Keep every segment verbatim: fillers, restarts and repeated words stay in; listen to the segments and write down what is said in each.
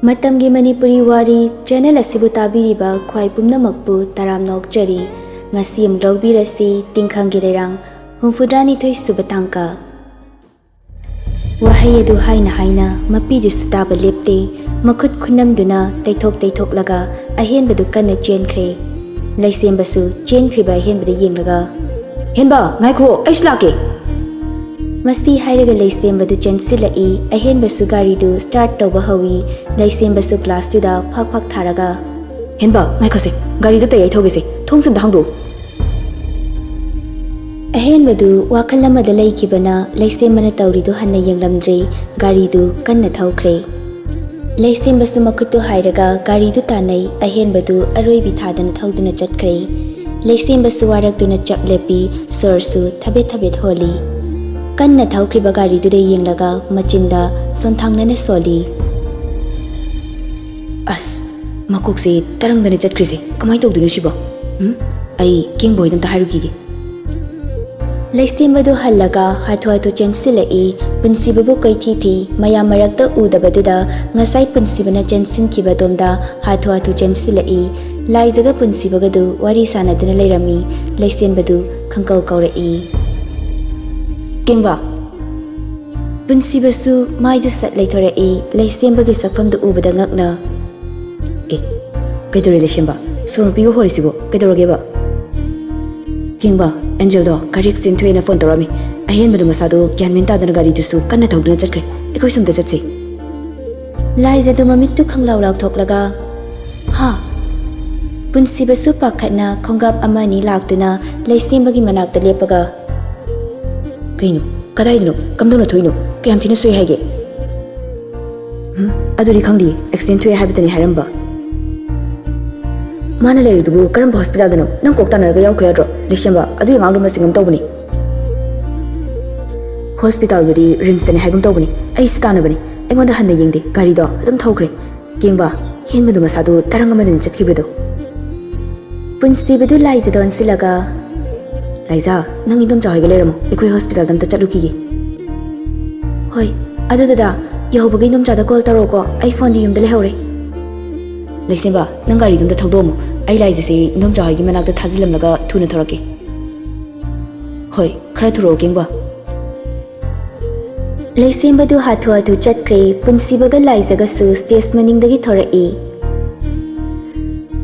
ꯃꯇꯝꯒꯤ ꯃꯅꯤꯄꯨꯔꯤ ꯋꯥꯔꯤ ꯆꯦꯅꯦꯜ ꯑꯁꯤꯕꯨ ꯇꯥꯕꯤꯔꯤꯕ ꯈ꯭ꯋꯥꯏ ꯄꯨꯝꯅꯃꯛꯄꯨ ꯇꯔꯥꯝꯅ ꯑꯣꯛꯆꯔꯤ꯫ ꯉꯁꯤ ꯑꯃꯨꯛ ꯂꯧꯕꯤꯔꯁꯤ ꯇꯤꯡꯈꯪꯒꯤ ꯂꯩꯔꯥꯡ ꯍꯨꯝꯐꯨꯇꯔꯥꯅꯤꯊꯣꯏ ꯁꯨꯕ ꯇꯥꯡꯀꯛ꯫ ꯋꯥꯍꯩ ꯑꯗꯨ ꯍꯥꯏꯅ ꯍꯥꯏꯅ ꯃꯄꯤꯗꯨꯁꯨ ꯇꯥꯕ ꯂꯦꯞꯇꯦ꯫ ꯃꯈꯨꯠ ꯈꯨꯅꯝꯗꯨꯅ ꯇꯩꯊꯣꯛ ꯇꯩꯊꯣꯛꯂꯒ ꯑꯍꯦꯟꯕꯗꯨ ꯀꯟꯅ ꯆꯦꯟꯈ꯭ꯔꯦ꯫ ꯂꯩꯁꯦꯝꯕꯁꯨ ꯆꯦꯟꯈ꯭ꯔꯤꯕ ꯑꯍꯦꯟꯕꯗ ꯌꯦꯡꯂꯒ, "ꯍꯦꯟꯕ, ꯉꯥꯏꯈꯣ, ꯑꯩꯁꯨ ꯂꯥꯛꯀꯦ!" ꯃꯁꯤ ꯍꯥꯏꯔꯒ ꯂꯩꯁꯦꯝꯕꯗꯨ ꯆꯦꯟꯁꯤꯜꯂꯛꯏ꯫ ꯑꯍꯦꯟꯕꯁꯨ ꯒꯥꯔꯤꯗꯨ start ꯇꯧꯕ ꯍꯧꯏ꯫ ꯂꯩꯁꯦꯝꯕꯁꯨ ꯒ꯭ꯂꯥꯁꯇꯨꯗ ꯐꯛ ꯐꯛ ꯊꯥꯔꯒ, "ꯍꯦꯟꯕ, ꯉꯥꯏꯈꯣꯁꯦ, ꯒꯥꯔꯤꯗꯨ ꯇꯩ ꯑꯩ ꯊꯧꯒꯦꯁꯦ, ꯊꯣꯡꯁꯨ ꯑꯝꯇ ꯍꯥꯡꯗꯣꯛꯎ!" ꯑꯍꯦꯟꯕꯗꯨ ꯋꯥꯈꯜ ꯑꯃꯗ ꯂꯩꯈꯤꯕꯅ ꯂꯩꯁꯦꯝꯕꯅ ꯇꯧꯔꯤꯗꯨ ꯍꯟꯅ ꯌꯦꯡꯂꯝꯗ꯭ꯔꯦ꯫ ꯒꯥꯔꯤꯗꯨ ꯀꯟꯅ ꯊꯧꯈ꯭ꯔꯦ꯫ ꯂꯩꯁꯦꯝꯕꯁꯨ ꯃꯈꯨꯠꯇꯨ ꯍꯥꯏꯔꯒ ꯒꯥꯔꯤꯗꯨ ꯇꯥꯟꯅꯩ꯫ ꯑꯍꯦꯟꯕꯗꯨ ꯑꯔꯣꯏꯕꯤ ꯊꯥꯗꯅ ꯊꯧꯗꯨꯅ ꯆꯠꯈ꯭ꯔꯦ꯫ ꯂꯩꯁꯦꯝꯕꯁꯨ ꯋꯥꯔꯛꯇꯨꯅ ꯆꯞ ꯂꯦꯞꯄꯤ, ꯁꯣꯔꯁꯨ ꯊꯕꯦꯠ ꯊꯕꯦꯠ ꯍꯣꯜꯂꯤ꯫ ꯀꯟꯅ ꯊꯧꯈ꯭ꯔꯤꯕ ꯒꯥꯔꯤꯗꯨꯗ ꯌꯦꯡꯂꯒ ꯃꯆꯤꯟꯗ ꯁꯣꯟꯊꯥꯡꯅꯅ ꯁꯣꯜꯂꯤ꯫ "ꯑꯁ, ꯃꯀꯣꯛꯁꯦ ꯇꯔꯪꯗꯅ ꯆꯠꯈ꯭ꯔꯤꯁꯦ, ꯀꯃꯥꯏꯅ ꯇꯧꯗꯣꯏꯅꯣ ꯁꯤꯕꯣ? ꯎꯝ, ꯑꯩ ꯀꯦꯡꯕ ꯍꯣꯏꯗ ꯑꯝꯇ ꯍꯥꯏꯔꯨꯈꯤꯒꯦ꯫" ꯂꯩꯁꯦꯝꯕꯗꯨ ꯍꯜꯂꯒ ꯍꯥꯊꯨ ꯍꯥꯊꯨ ꯆꯦꯟꯁꯤꯜꯂꯛꯏ꯫ ꯄꯨꯟꯁꯤꯕꯕꯨ ꯀꯣꯏꯊꯤ ꯊꯤ꯫ ꯃꯌꯥꯝ ꯃꯔꯛꯇ ꯎꯗꯕꯗꯨꯗ ꯉꯁꯥꯏ ꯄꯨꯟꯁꯤꯕꯅ ꯆꯦꯟꯁꯤꯟꯈꯤꯕ ꯑꯗꯣꯝꯗ ꯍꯥꯊꯨ ꯍꯥꯊꯨ ꯆꯦꯟꯁꯤꯜꯂꯛꯏ꯫ ꯂꯥꯏꯖꯒ ꯄꯨꯟꯁꯤꯕꯒꯗꯨ ꯋꯥꯔꯤ ꯁꯥꯟꯅꯗꯨꯅ ꯂꯩꯔꯝꯃꯤ꯫ ꯂꯩꯁꯦꯝꯕꯗꯨ ꯈꯪꯀꯧ ꯀꯧꯔꯛꯏ꯫ "ꯀꯦꯡꯕ!" ꯄꯨꯟꯁꯤꯕꯁꯨ ꯃꯥꯏꯗꯨ ꯁꯠ ꯂꯩꯊꯣꯔꯛꯏ꯫ ꯂꯩꯁꯦꯝꯕꯒꯤ ꯁꯛꯐꯝꯗꯨ ꯎꯕꯗ ꯉꯛꯅ, "ꯑꯦ, ꯀꯩꯗꯧꯔꯦ ꯂꯩꯁꯦꯝꯕ? ꯁꯣꯔ ꯅꯨꯄꯤꯒ ꯍꯣꯔꯤꯁꯤꯕꯨ ꯀꯩꯗꯧꯔꯒꯦꯕ?" "ꯀꯦꯡꯕ, ꯑꯦꯟꯖꯦꯜꯗꯣ ꯒꯥꯔꯤ ꯑꯦꯛꯁꯤꯗꯦꯟ ꯊꯣꯛꯑꯦꯅ ꯐꯣꯟ ꯇꯧꯔꯛꯑꯝꯃꯤ꯫ ꯑꯍꯦꯟꯕꯗꯨ ꯃꯁꯥꯗꯨ ꯒ꯭ꯌꯥꯟ ꯃꯦꯟ ꯇꯥꯗꯅ ꯒꯥꯔꯤꯗꯨꯁꯨ ꯀꯟꯅ ꯊꯧꯗꯨꯅ ꯆꯠꯈ꯭ꯔꯦ꯫ ꯑꯩꯈꯣꯏꯁꯨ ꯑꯝꯇ ꯆꯠꯁꯤ꯫" ꯂꯥꯏꯖꯗꯨ ꯃꯃꯤꯠꯇꯨ ꯈꯪꯂꯥꯎ ꯂꯥꯎꯊꯣꯛꯂꯒ, "ꯍꯥ?" ꯄꯨꯟꯁꯤꯕꯁꯨ ꯄꯥꯈꯠꯅ ꯈꯣꯡꯒꯥꯞ ꯑꯃ ꯑꯅꯤ ꯂꯥꯛꯇꯨꯅ ꯂꯩꯁꯦꯝꯕꯒꯤ ꯃꯅꯥꯛꯇ ꯂꯦꯞꯄꯒ, "ꯀꯩꯅꯣ? ꯀꯗꯥꯏꯗꯅꯣ? ꯀꯝꯗꯧꯅ ꯊꯣꯛꯏꯅꯣ? ꯀꯌꯥꯝ ꯊꯤꯅ ꯁꯣꯛꯏ ꯍꯥꯏꯒꯦ?" "ꯎꯝ, ꯑꯗꯨꯗꯤ ꯈꯪꯗꯤꯌꯦ, ꯑꯦꯛꯁꯤꯗꯦꯟ ꯊꯣꯛꯑꯦ ꯍꯥꯏꯕꯗꯅꯤ ꯍꯥꯏꯔꯝꯕ꯫" "ꯃꯥꯅ ꯂꯩꯔꯤꯗꯨꯕꯨ ꯀꯔꯝꯕ ꯍꯣꯁꯄꯤꯇꯥꯜꯗꯅꯣ? ꯅꯪ ꯀꯣꯛ ꯇꯥꯟꯅꯔꯒ ꯌꯥꯎꯈꯣ ꯌꯥꯗ꯭ꯔꯣ? ꯂꯩꯁꯦꯝꯕ, ꯑꯗꯨꯒꯤ ꯑꯉꯥꯡꯗꯣ ꯃꯆꯤꯡ ꯑꯃ ꯇꯧꯕꯅꯤ꯫" "ꯍꯣꯁꯄꯤꯇꯥꯜꯕꯨꯗꯤ ꯔꯤꯝꯁꯇꯅꯤ ꯍꯥꯏꯒꯨꯝ ꯇꯧꯕꯅꯤ꯫ ꯑꯩꯁꯨ ꯇꯥꯟꯅꯕꯅꯤ꯫ ꯑꯩꯉꯣꯟꯗ ꯍꯟꯅ ꯌꯦꯡꯗꯦ, ꯒꯥꯔꯤꯗꯣ ꯑꯗꯨꯝ ꯊꯧꯈ꯭ꯔꯦ꯫ ꯀꯦꯡꯕ, ꯍꯦꯟꯕꯗꯨ ꯃꯁꯥꯗꯨ ꯇꯔꯪ ꯑꯃꯗꯅꯤ ꯆꯠꯈꯤꯕꯗꯣ꯫" ꯄꯨꯟꯁꯤꯕꯗꯨ ꯂꯥꯏꯖꯗ ꯑꯣꯟꯁꯤꯜꯂꯒ, "ꯂꯥꯏꯖꯥ, ꯅꯪ ꯏꯟꯗꯣꯝꯆꯥ ꯍꯣꯏꯒ ꯂꯩꯔꯝꯃꯣ, ꯑꯩꯈꯣꯏ ꯍꯣꯁꯄꯤꯇꯥꯜꯗ ꯑꯝꯇ ꯆꯠꯂꯨꯈꯤꯒꯦ꯫" "ꯍꯣꯏ, ꯑꯗꯨ ꯗꯗꯥ, ꯌꯧꯕꯒ ꯏꯟꯗꯣꯝꯆꯥꯗ ꯀꯣꯜ ꯇꯧꯔꯛꯑꯣꯀꯣ, ꯑꯩ ꯐꯣꯟꯗꯤ ꯌꯨꯝꯗ ꯂꯩꯍꯧꯔꯦ꯫ ꯂꯩꯁꯦꯝꯕ, ꯅꯪ ꯒꯥꯔꯤꯗꯨ ꯑꯝꯇ ꯊꯧꯗꯣꯛꯑꯝꯃꯣ꯫ ꯑꯩ ꯂꯥꯏꯖꯁꯦ ꯏꯟꯗꯣꯝꯆꯥ ꯍꯣꯏꯒꯤ ꯃꯅꯥꯛꯇ ꯊꯥꯖꯤꯜꯂꯝꯂꯒ ꯊꯨꯅ ꯊꯣꯔꯛꯀꯦ꯫ ꯍꯣꯏ, ꯈꯔ ꯊꯨꯔꯛꯑꯣ ꯀꯦꯡꯕ꯫ ꯂꯩꯁꯦꯝꯕꯗꯨ ꯍꯥꯊꯨ ꯍꯥꯊꯨ ꯆꯠꯈ꯭ꯔꯦ꯫ ꯄꯨꯟꯁꯤꯕꯒ ꯂꯥꯏꯖꯒꯁꯨ ꯁ꯭ꯇꯦꯖ ꯃꯅꯤꯡꯗꯒꯤ ꯊꯣꯔꯛꯏ꯫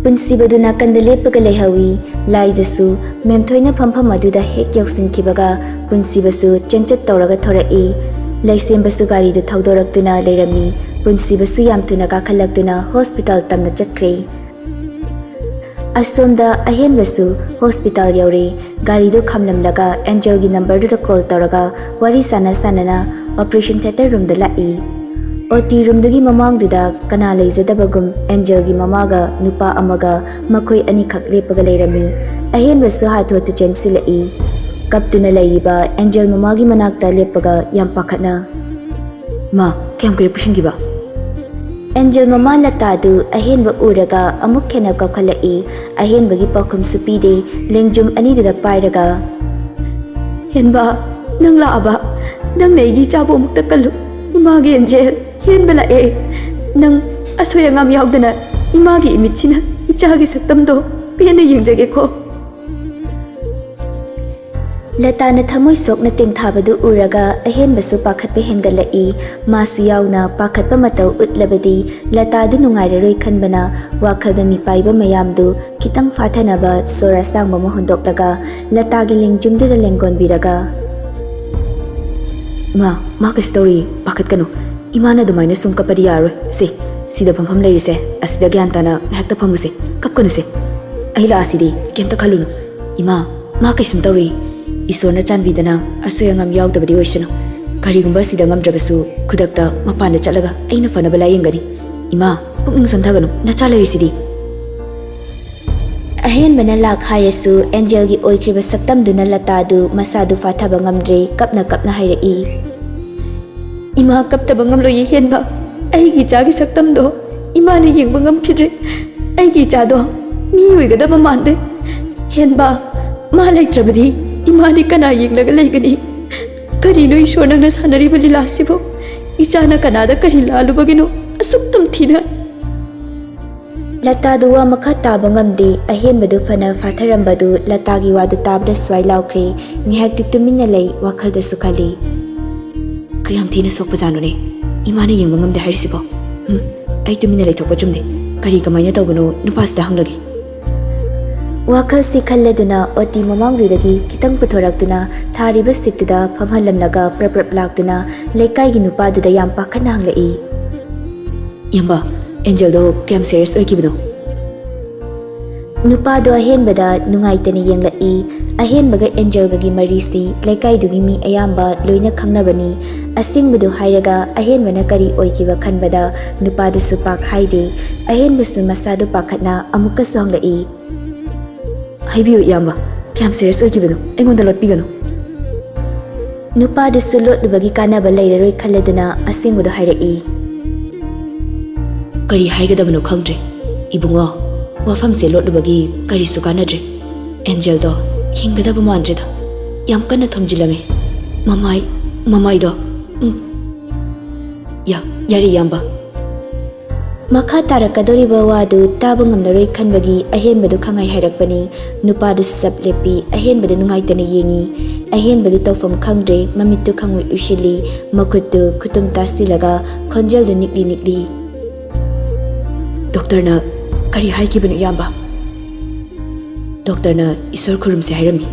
ꯄꯨꯟꯁꯤꯕꯗꯨ ꯅꯥꯀꯟꯗ ꯂꯦꯞꯄꯒ ꯂꯩꯍꯧꯏ꯫ ꯂꯥꯏꯖꯁꯨ ꯃꯦꯝꯊꯣꯏꯅ ꯐꯝꯐꯝ ꯑꯗꯨꯗ ꯍꯦꯛ ꯌꯧꯁꯤꯟꯈꯤꯕꯒ ꯄꯨꯟꯁꯤꯕꯁꯨ ꯆꯦꯟꯆꯠ ꯇꯧꯔꯒ ꯊꯣꯔꯛꯏ꯫ ꯂꯩꯁꯦꯝꯕꯁꯨ ꯒꯥꯔꯤꯗꯨ ꯊꯧꯗꯣꯔꯛꯇꯨꯅ ꯂꯩꯔꯝꯃꯤ꯫ ꯄꯨꯟꯁꯤꯕꯁꯨ ꯌꯥꯝ ꯊꯨꯅ ꯀꯥꯈꯠꯂꯛꯇꯨꯅ ꯍꯣꯁꯄꯤꯇꯥꯜ ꯇꯝꯅ ꯆꯠꯈ꯭ꯔꯦ꯫ ꯑꯁꯣꯝꯗ ꯑꯍꯦꯟꯕꯁꯨ ꯍꯣꯁꯄꯤꯇꯥꯜ ꯌꯧꯔꯦ꯫ ꯒꯥꯔꯤꯗꯨ ꯈꯥꯝꯂꯝꯂꯒ ꯑꯦꯟꯖꯦꯜꯒꯤ ꯅꯝꯕꯔꯗꯨꯗ ꯀꯣꯜ ꯇꯧꯔꯒ ꯋꯥꯔꯤ ꯁꯥꯟꯅ ꯁꯥꯟꯅꯅ ꯑꯣꯄꯔꯦꯁꯟ ꯊꯤꯌꯦꯇꯔ ꯔꯨꯝꯗ ꯂꯥꯛꯏ꯫ ꯑꯣ ꯇꯤ ꯔꯨꯝꯗꯨꯒꯤ ꯃꯃꯥꯡꯗꯨꯗ ꯀꯅꯥ ꯂꯩꯖꯗꯕꯒꯨꯝ ꯑꯦꯟꯖꯦꯜꯒꯤ ꯃꯃꯥꯒ ꯅꯨꯄꯥ ꯑꯃꯒ ꯃꯈꯣꯏ ꯑꯅꯤꯈꯛ ꯂꯦꯞꯄꯒ ꯂꯩꯔꯝꯃꯤ꯫ ꯑꯍꯦꯟꯕꯁꯨ ꯍꯥꯊꯨ ꯍꯥꯊꯨ ꯆꯦꯟꯁꯤꯜꯂꯛꯏ꯫ ꯀꯞꯇꯨꯅ ꯂꯩꯔꯤꯕ ꯑꯦꯟꯖꯦꯜ ꯃꯃꯥꯒꯤ ꯃꯅꯥꯛꯇ ꯂꯦꯞꯄꯒ ꯌꯥꯝ ꯄꯥꯈꯠꯅ, "ꯃꯥ, ꯀꯌꯥꯝ ꯀꯨꯏꯔꯦ ꯄꯨꯁꯤꯟꯈꯤꯕ?" ꯑꯦꯟꯖꯦꯜ ꯃꯃꯥ ꯂꯇꯥꯗꯨ ꯑꯍꯦꯟꯕ ꯎꯔꯒ ꯑꯃꯨꯛ ꯍꯦꯟꯅ ꯀꯞꯈꯠꯂꯛꯏ꯫ ꯑꯍꯦꯟꯕꯒꯤ ꯄꯥꯎꯈꯨꯝꯁꯨ ꯄꯤꯗꯦ꯫ ꯂꯦꯡꯖꯨꯝ ꯑꯅꯤꯗꯨꯗ ꯄꯥꯏꯔꯒ, "ꯍꯦꯟꯕ, ꯅꯪ ꯂꯥꯛꯑꯕ? ꯅꯪꯅ ꯑꯩꯒꯤ ꯏꯆꯥꯕꯨ ꯑꯃꯨꯛꯇ ꯀꯜꯂꯨ꯫ ꯏꯃꯥꯒꯤ ꯑꯦꯟꯖꯦꯜ, ꯍꯦꯟꯕ ꯂꯥꯛꯑꯦ꯫ ꯅꯪ ꯑꯁꯣꯏ ꯑꯉꯥꯝ ꯌꯥꯎꯗꯅ ꯏꯃꯥꯒꯤ ꯏꯃꯤꯠꯁꯤꯅ ꯏꯆꯥꯒꯤ ꯁꯛꯇꯝꯗꯣ ꯄꯦꯟꯅ ꯌꯦꯡꯖꯒꯦꯀꯣ꯫" ꯂꯇꯥꯅ ꯊꯃꯣꯏ ꯁꯣꯛꯅ ꯇꯦꯡꯊꯥꯕꯗꯨ ꯎꯔꯒ ꯑꯍꯦꯟꯕꯁꯨ ꯄꯥꯈꯠꯄ ꯍꯦꯟꯒꯠꯂꯛꯏ꯫ ꯃꯥꯁꯨ ꯌꯥꯎꯅ ꯄꯥꯈꯠꯄ ꯃꯇꯧ ꯎꯠꯂꯕꯗꯤ ꯂꯇꯥꯗꯨ ꯅꯨꯡꯉꯥꯏꯔꯔꯣꯏ ꯈꯟꯕꯅ ꯋꯥꯈꯜꯗ ꯃꯤꯄꯥꯏꯕ ꯃꯌꯥꯝꯗꯨ ꯈꯤꯇꯪ ꯐꯥꯊꯅꯕ ꯁꯣꯔ ꯑꯁꯥꯡꯕ ꯑꯃ ꯍꯣꯟꯗꯣꯛꯂꯒ ꯂꯇꯥꯒꯤ ꯂꯦꯡꯖꯨꯝꯗꯨꯗ ꯂꯦꯡꯒꯣꯟꯕꯤꯔꯒ, "ꯏꯃꯥ, ꯃꯥ ꯀꯩꯁꯨ ꯇꯧꯔꯤ, ꯄꯥꯈꯠꯀꯅꯨ꯫ ꯏꯃꯥꯅ ꯑꯗꯨꯃꯥꯏꯅ ꯁꯨꯝ ꯀꯞꯄꯗꯤ ꯌꯥꯔꯣꯏ꯫ ꯁꯦ, ꯁꯤꯗ ꯐꯝꯐꯝ ꯂꯩꯔꯤꯁꯦ, ꯑꯁꯤꯗ ꯒ꯭ꯌꯥꯟ ꯇꯥꯅ ꯉꯥꯏꯍꯥꯛꯇ ꯐꯝꯃꯨꯁꯦ꯫ ꯀꯞꯀꯅꯨꯁꯦ꯫ ꯑꯩ ꯂꯥꯛꯑꯁꯤꯗꯤ, ꯀꯩꯝꯇ ꯈꯜꯂꯨꯅꯨ꯫ ꯏꯃꯥ, ꯃꯥ ꯀꯩꯁꯨꯝ ꯇꯧꯔꯤ꯫ ꯏꯁꯣꯔꯅ ꯆꯥꯟꯕꯤꯗꯅ ꯑꯁꯣꯏ ꯑꯉꯥꯝ ꯌꯥꯎꯗꯕꯗꯤ ꯑꯣꯏꯁꯅꯨ꯫ ꯀꯔꯤꯒꯨꯝꯕ ꯑꯁꯤꯗ ꯉꯝꯗ꯭ꯔꯕꯁꯨ ꯈꯨꯗꯛꯇ ꯃꯄꯥꯟꯗ ꯆꯠꯂꯒ ꯑꯩꯅ ꯐꯅꯕ ꯂꯥꯌꯦꯡꯒꯅꯤ꯫ ꯏꯃꯥ, ꯄꯨꯛꯅꯤꯡ ꯁꯣꯟꯊꯒꯅꯨ, ꯅꯆꯥ ꯂꯩꯔꯤꯁꯤꯗꯤ꯫" ꯑꯍꯦꯟꯕꯅ ꯂꯥꯛ ꯍꯥꯏꯔꯁꯨ ꯑꯦꯟꯖꯦꯜꯒꯤ ꯑꯣꯏꯈ꯭ꯔꯤꯕ ꯁꯛꯇꯝꯗꯨꯅ ꯂꯇꯥꯗꯨ ꯃꯁꯥꯗꯨ ꯐꯥꯊꯕ ꯉꯝꯗ꯭ꯔꯦ꯫ ꯀꯞꯅ ꯀꯞꯅ ꯍꯥꯏꯔꯛꯏ, "ꯏꯃꯥ ꯀꯞꯇꯕ ꯉꯝꯂꯣꯏꯌꯦ ꯍꯦꯟꯕ꯫ ꯑꯩꯒꯤ ꯏꯆꯥꯒꯤ ꯁꯛꯇꯝꯗꯣ ꯏꯃꯥꯅ ꯌꯦꯡꯕ ꯉꯝꯈꯤꯗ꯭ꯔꯦ꯫ ꯑꯩꯒꯤ ꯏꯆꯥꯗꯣ ꯃꯤ ꯑꯣꯏꯒꯗꯕ ꯃꯥꯟꯗꯦ꯫ ꯍꯦꯟꯕ, ꯃꯥ ꯂꯩꯇ꯭ꯔꯕꯗꯤ ꯏꯃꯥꯗꯤ ꯀꯅꯥ ꯌꯦꯡꯂꯒ ꯂꯩꯒꯅꯤ? ꯀꯔꯤꯅꯣ ꯏꯁꯣꯔ ꯅꯪꯅ ꯁꯥꯟꯅꯔꯤꯕ ꯂꯤꯂꯥꯁꯤꯕꯨ? ꯏꯆꯥꯅ ꯀꯅꯥꯗ ꯀꯔꯤ ꯂꯥꯜꯂꯨꯕꯒꯤꯅꯣ ꯑꯁꯨꯛ ꯇꯝꯊꯤꯅ? ꯂꯇꯥꯗꯨ ꯋꯥ ꯃꯈꯥ ꯇꯥꯕ ꯉꯝꯗꯦ꯫ ꯑꯍꯦꯟꯕꯗꯨ ꯐꯅ ꯐꯥꯊꯔꯝꯕꯗꯨ ꯂꯇꯥꯒꯤ ꯋꯥꯗꯨ ꯇꯥꯕꯗ ꯁ꯭ꯋꯥꯏ ꯂꯥꯎꯈ꯭ꯔꯦ꯫ ꯉꯥꯏꯍꯥꯛꯇꯤ ꯇꯨꯃꯤꯟꯅ ꯂꯩ, ꯋꯥꯈꯜꯗꯁꯨ ꯈꯜꯂꯤ꯫ ꯀꯌꯥꯝ ꯊꯤꯅ ꯁꯣꯛꯄꯖꯥꯠꯅꯣꯅꯦ? ꯏꯃꯥꯅ ꯌꯦꯡꯕ ꯉꯝꯗꯦ ꯍꯥꯏꯔꯤꯁꯤꯕꯣ? ꯎꯝ, ꯑꯩ ꯇꯨꯃꯤꯟꯅ ꯂꯩꯊꯣꯛꯄ ꯆꯨꯝꯗꯦ꯫ ꯀꯔꯤ ꯀꯃꯥꯏꯅ ꯇꯧꯕꯅꯣ ꯅꯨꯄꯥꯁꯤꯗ ꯍꯪꯂꯒꯦ꯫ ꯋꯥꯈꯜꯁꯤ ꯈꯜꯂꯗꯨꯅ ꯑꯣꯇꯤ ꯃꯃꯥꯡꯗꯨꯗꯒꯤ ꯈꯤꯇꯪ ꯄꯨꯊꯣꯔꯛꯇꯨꯅ ꯊꯥꯔꯤꯕ ꯁꯤꯠꯇꯨꯗ ꯐꯝꯍꯜꯂꯝꯂꯒ ꯄ꯭ꯔꯞ ꯄ꯭ꯔꯞ ꯂꯥꯛꯇꯨꯅ ꯂꯩꯀꯥꯏꯒꯤ ꯅꯨꯄꯥꯗꯨꯗ ꯌꯥꯝ ꯄꯥꯈꯠꯅ ꯍꯪꯂꯛꯏ꯫ ꯏꯌꯥꯝꯕ, ꯑꯦꯟꯖꯦꯜꯗꯣ ꯀꯌꯥꯝ ꯁꯦꯔꯤꯌꯁ ꯑꯣꯏꯈꯤꯕꯅꯣ? ꯅꯨꯄꯥꯗꯣ ꯑꯍꯦꯟꯕꯗ ꯅꯨꯡꯉꯥꯏꯇꯅ ꯌꯦꯡꯂꯛꯏ꯫ ꯑꯍꯦꯟꯕꯒ ꯑꯦꯟꯖꯦꯜꯒꯒꯤ ꯃꯔꯤꯁꯤ ꯂꯩꯀꯥꯏꯗꯨꯒꯤ ꯃꯤ ꯑꯌꯥꯝꯕ ꯂꯣꯏꯅ ꯈꯪꯅꯕꯅꯤ꯫ ꯑꯁꯦꯡꯕꯗꯨ ꯍꯥꯏꯔꯒ ꯑꯍꯦꯟꯕꯅ ꯀꯔꯤ ꯑꯣꯏꯈꯤꯕ ꯈꯟꯕꯗ ꯅꯨꯄꯥꯗꯨꯁꯨ ꯄꯥꯛ ꯍꯥꯏꯗꯦ꯫ ꯑꯍꯦꯟꯕꯁꯨ ꯃꯁꯥꯗꯨ ꯄꯥꯈꯠꯅ ꯑꯃꯨꯛꯀꯁꯨ ꯍꯪꯂꯛꯏ꯫ ꯍꯥꯏꯕꯤꯌꯨ ꯏꯌꯥꯝꯕ, ꯀꯌꯥꯝ ꯁꯦꯔꯤꯌꯁ ꯑꯣꯏꯈꯤꯕꯅꯣ? ꯑꯩꯉꯣꯟꯗ ꯂꯣꯠꯄꯤꯒꯅꯨ꯫ ꯅꯨꯄꯥꯗꯨꯁꯨ ꯂꯣꯠꯂꯨꯕꯒꯤ ꯀꯥꯟꯅꯕ ꯂꯩꯔꯔꯣꯏ ꯈꯜꯂꯗꯨꯅ ꯑꯁꯦꯡꯕꯗꯣ ꯍꯥꯏꯔꯛꯏ꯫ ꯀꯔꯤ ꯍꯥꯏꯒꯗꯕꯅꯣ ꯈꯪꯗ꯭ꯔꯦ ꯏꯕꯨꯡꯉꯣ, ꯋꯥꯐꯝꯁꯦ ꯂꯣꯠꯂꯨꯕꯒꯤ ꯀꯔꯤꯁꯨ ꯀꯥꯟꯅꯗ꯭ꯔꯦ꯫ ꯑꯦꯟꯖꯦꯜꯗꯣ ꯍꯤꯡꯒꯗꯕ ꯃꯥꯟꯗ꯭ꯔꯦꯗ, ꯌꯥꯝ ꯀꯟꯅ ꯊꯣꯝꯖꯤꯜꯂꯝꯃꯤ꯫ ꯃꯃꯥꯏ, ꯃꯃꯥꯏꯗꯣ, ꯎꯝ꯫ ꯌꯥ-, ꯌꯥꯔꯦ ꯏꯌꯥꯝꯕ꯫ ꯃꯈꯥ ꯇꯥꯔꯛꯀꯗꯧꯔꯤꯕ ꯋꯥꯗꯨ ꯇꯥꯕ ꯉꯝꯂꯔꯣꯏ ꯈꯟꯕꯒꯤ ꯑꯍꯦꯟꯕꯗꯨ ꯈꯪꯍꯥꯏ ꯍꯥꯏꯔꯛꯄꯅꯤ꯫ ꯅꯨꯄꯥꯗꯨꯁꯨ ꯆꯞ ꯂꯦꯞꯄꯤ꯫ ꯑꯍꯦꯟꯕꯗꯨ ꯅꯨꯡꯉꯥꯏꯇꯅ ꯌꯦꯡꯏ꯫ ꯑꯍꯦꯟꯕꯗꯨ ꯇꯧꯐꯝ ꯈꯪꯗ꯭ꯔꯦ꯫ ꯃꯃꯤꯠꯇꯨ ꯈꯪꯎꯏ ꯎꯏꯁꯤꯜꯂꯤ꯫ ꯃꯈꯨꯠꯇꯨ ꯈꯨꯇꯨꯝ ꯇꯥꯁꯤꯜꯂꯒ ꯈꯣꯟꯖꯦꯜꯗꯨ ꯅꯤꯛꯂꯤ ꯅꯤꯛꯂꯤ꯫ ꯗꯣꯛꯇꯔꯅ ꯀꯔꯤ ꯍꯥꯏꯈꯤꯕꯅꯣ ꯏꯌꯥꯝꯕ? ꯗꯣꯛꯇꯔꯅ ꯏꯁꯣꯔ ꯈꯨꯔꯨꯝꯁꯦ ꯍꯥꯏꯔꯝꯃꯤ꯫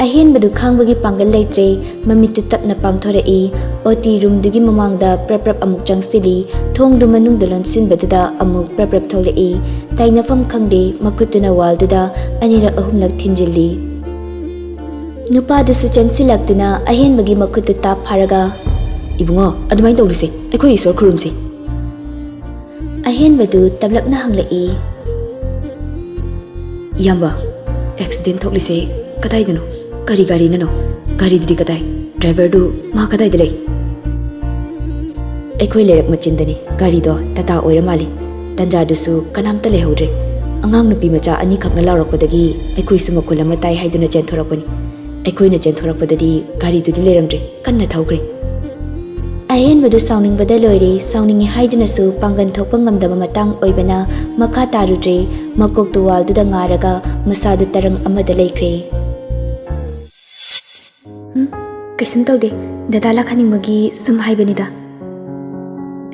ꯑꯍꯦꯟꯕꯗꯨ ꯈꯥꯡꯕꯒꯤ ꯄꯥꯡꯒꯜ ꯂꯩꯇ꯭ꯔꯦ꯫ ꯃꯃꯤꯠꯇꯨ ꯇꯞꯅ ꯄꯥꯡꯊꯣꯔꯛꯏ꯫ ꯑꯣꯇꯤ ꯔꯨꯝꯗꯨꯒꯤ ꯃꯃꯥꯡꯗ ꯄ꯭ꯔꯞ ꯄ꯭ꯔꯞ ꯑꯃꯨꯛ ꯆꯪꯁꯤꯜꯂꯤ꯫ ꯊꯣꯡꯗꯨ ꯃꯅꯨꯡꯗ ꯂꯣꯟꯁꯤꯟꯕꯗꯨꯗ ꯑꯃꯨꯛ ꯄ꯭ꯔꯞ ꯄ꯭ꯔꯞ ꯊꯣꯛꯂꯛꯏ꯫ ꯇꯥꯏꯅꯐꯝ ꯈꯪꯗꯦ꯫ ꯃꯈꯨꯠꯇꯨꯅ ꯋꯥꯜꯗꯨꯗ ꯑꯅꯤꯔꯛ ꯑꯍꯨꯝꯂꯛ ꯊꯤꯟꯖꯤꯜꯂꯤ꯫ ꯅꯨꯄꯥꯗꯨꯁꯨ ꯆꯦꯟꯁꯤꯜꯂꯛꯇꯨꯅ ꯑꯍꯦꯟꯕꯒꯤ ꯃꯈꯨꯠꯇꯨ ꯇꯥꯞ ꯐꯥꯔꯒ, "ꯏꯕꯨꯡꯉꯣ, ꯑꯗꯨꯃꯥꯏꯅ ꯇꯧꯔꯨꯁꯦ, ꯑꯩꯈꯣꯏ ꯏꯁꯣꯔ ꯈꯨꯔꯨꯝꯁꯦ꯫" ꯑꯍꯦꯟꯕꯗꯨ ꯇꯞꯂꯞꯅ ꯍꯪꯂꯛꯏ꯫ ꯏꯌꯥꯝꯕ, ꯑꯦꯛꯁꯤꯗꯦꯟ ꯊꯣꯛꯂꯤꯁꯦ ꯀꯗꯥꯏꯗꯅꯣ? ꯀꯔꯤ ꯒꯥꯔꯤꯅꯅꯣ? ꯒꯥꯔꯤꯗꯨꯗꯤ ꯀꯗꯥꯏ? ꯗ꯭ꯔꯥꯏꯚꯔꯗꯨ ꯃꯥ ꯀꯗꯥꯏꯗ ꯂꯩ? ꯑꯩꯈꯣꯏ ꯂꯩꯔꯛ ꯃꯆꯤꯟꯗꯅꯤ꯫ ꯒꯥꯔꯤꯗꯣ ꯇꯥꯇꯥ ꯑꯣꯏꯔ ꯃꯥꯜꯂꯤ꯫ ꯇꯟꯖꯥꯗꯨꯁꯨ ꯀꯅꯥꯝꯇ ꯂꯩꯍꯧꯗ꯭ꯔꯦ꯫ ꯑꯉꯥꯡ ꯅꯨꯄꯤ ꯃꯆꯥ ꯑꯅꯤꯈꯛꯅ ꯂꯥꯎꯔꯛꯄꯗꯒꯤ ꯑꯩꯈꯣꯏꯁꯨ ꯃꯈꯣꯜ ꯑꯃ ꯇꯥꯏ ꯍꯥꯏꯗꯨꯅ ꯆꯦꯟꯊꯣꯔꯛꯄꯅꯤ꯫ ꯑꯩꯈꯣꯏꯅ ꯆꯦꯟꯊꯣꯔꯛꯄꯗꯗꯤ ꯒꯥꯔꯤꯗꯨꯗꯤ ꯂꯩꯔꯝꯗ꯭ꯔꯦ, ꯀꯟꯅ ꯊꯧꯈ꯭ꯔꯦ꯫ ꯑꯍꯦꯟꯕꯗꯨ ꯁꯥꯎꯅꯤꯡꯕꯗ ꯂꯣꯏꯔꯦ꯫ ꯁꯥꯎꯅꯤꯡꯉꯤ ꯍꯥꯏꯗꯨꯅꯁꯨ ꯄꯥꯡꯒꯟ ꯊꯣꯛꯄ ꯉꯝꯗꯕ ꯃꯇꯥꯡ ꯑꯣꯏꯕꯅ ꯃꯈꯥ ꯇꯥꯔꯨꯗ꯭ꯔꯦ꯫ ꯃꯀꯣꯛꯇꯨ ꯋꯥꯜꯗꯨꯗ ꯉꯥꯔꯒ ꯃꯁꯥꯗꯨ ꯇꯔꯪ ꯑꯃꯗ ꯂꯩꯈ꯭ꯔꯦ꯫ ꯎꯝ, ꯀꯩꯁꯨꯝ ꯇꯧꯗꯦ꯫ ꯗꯗꯥ ꯂꯥꯛꯍꯟꯅꯤꯡꯕꯒꯤ ꯁꯨꯝ ꯍꯥꯏꯕꯅꯤꯗ꯫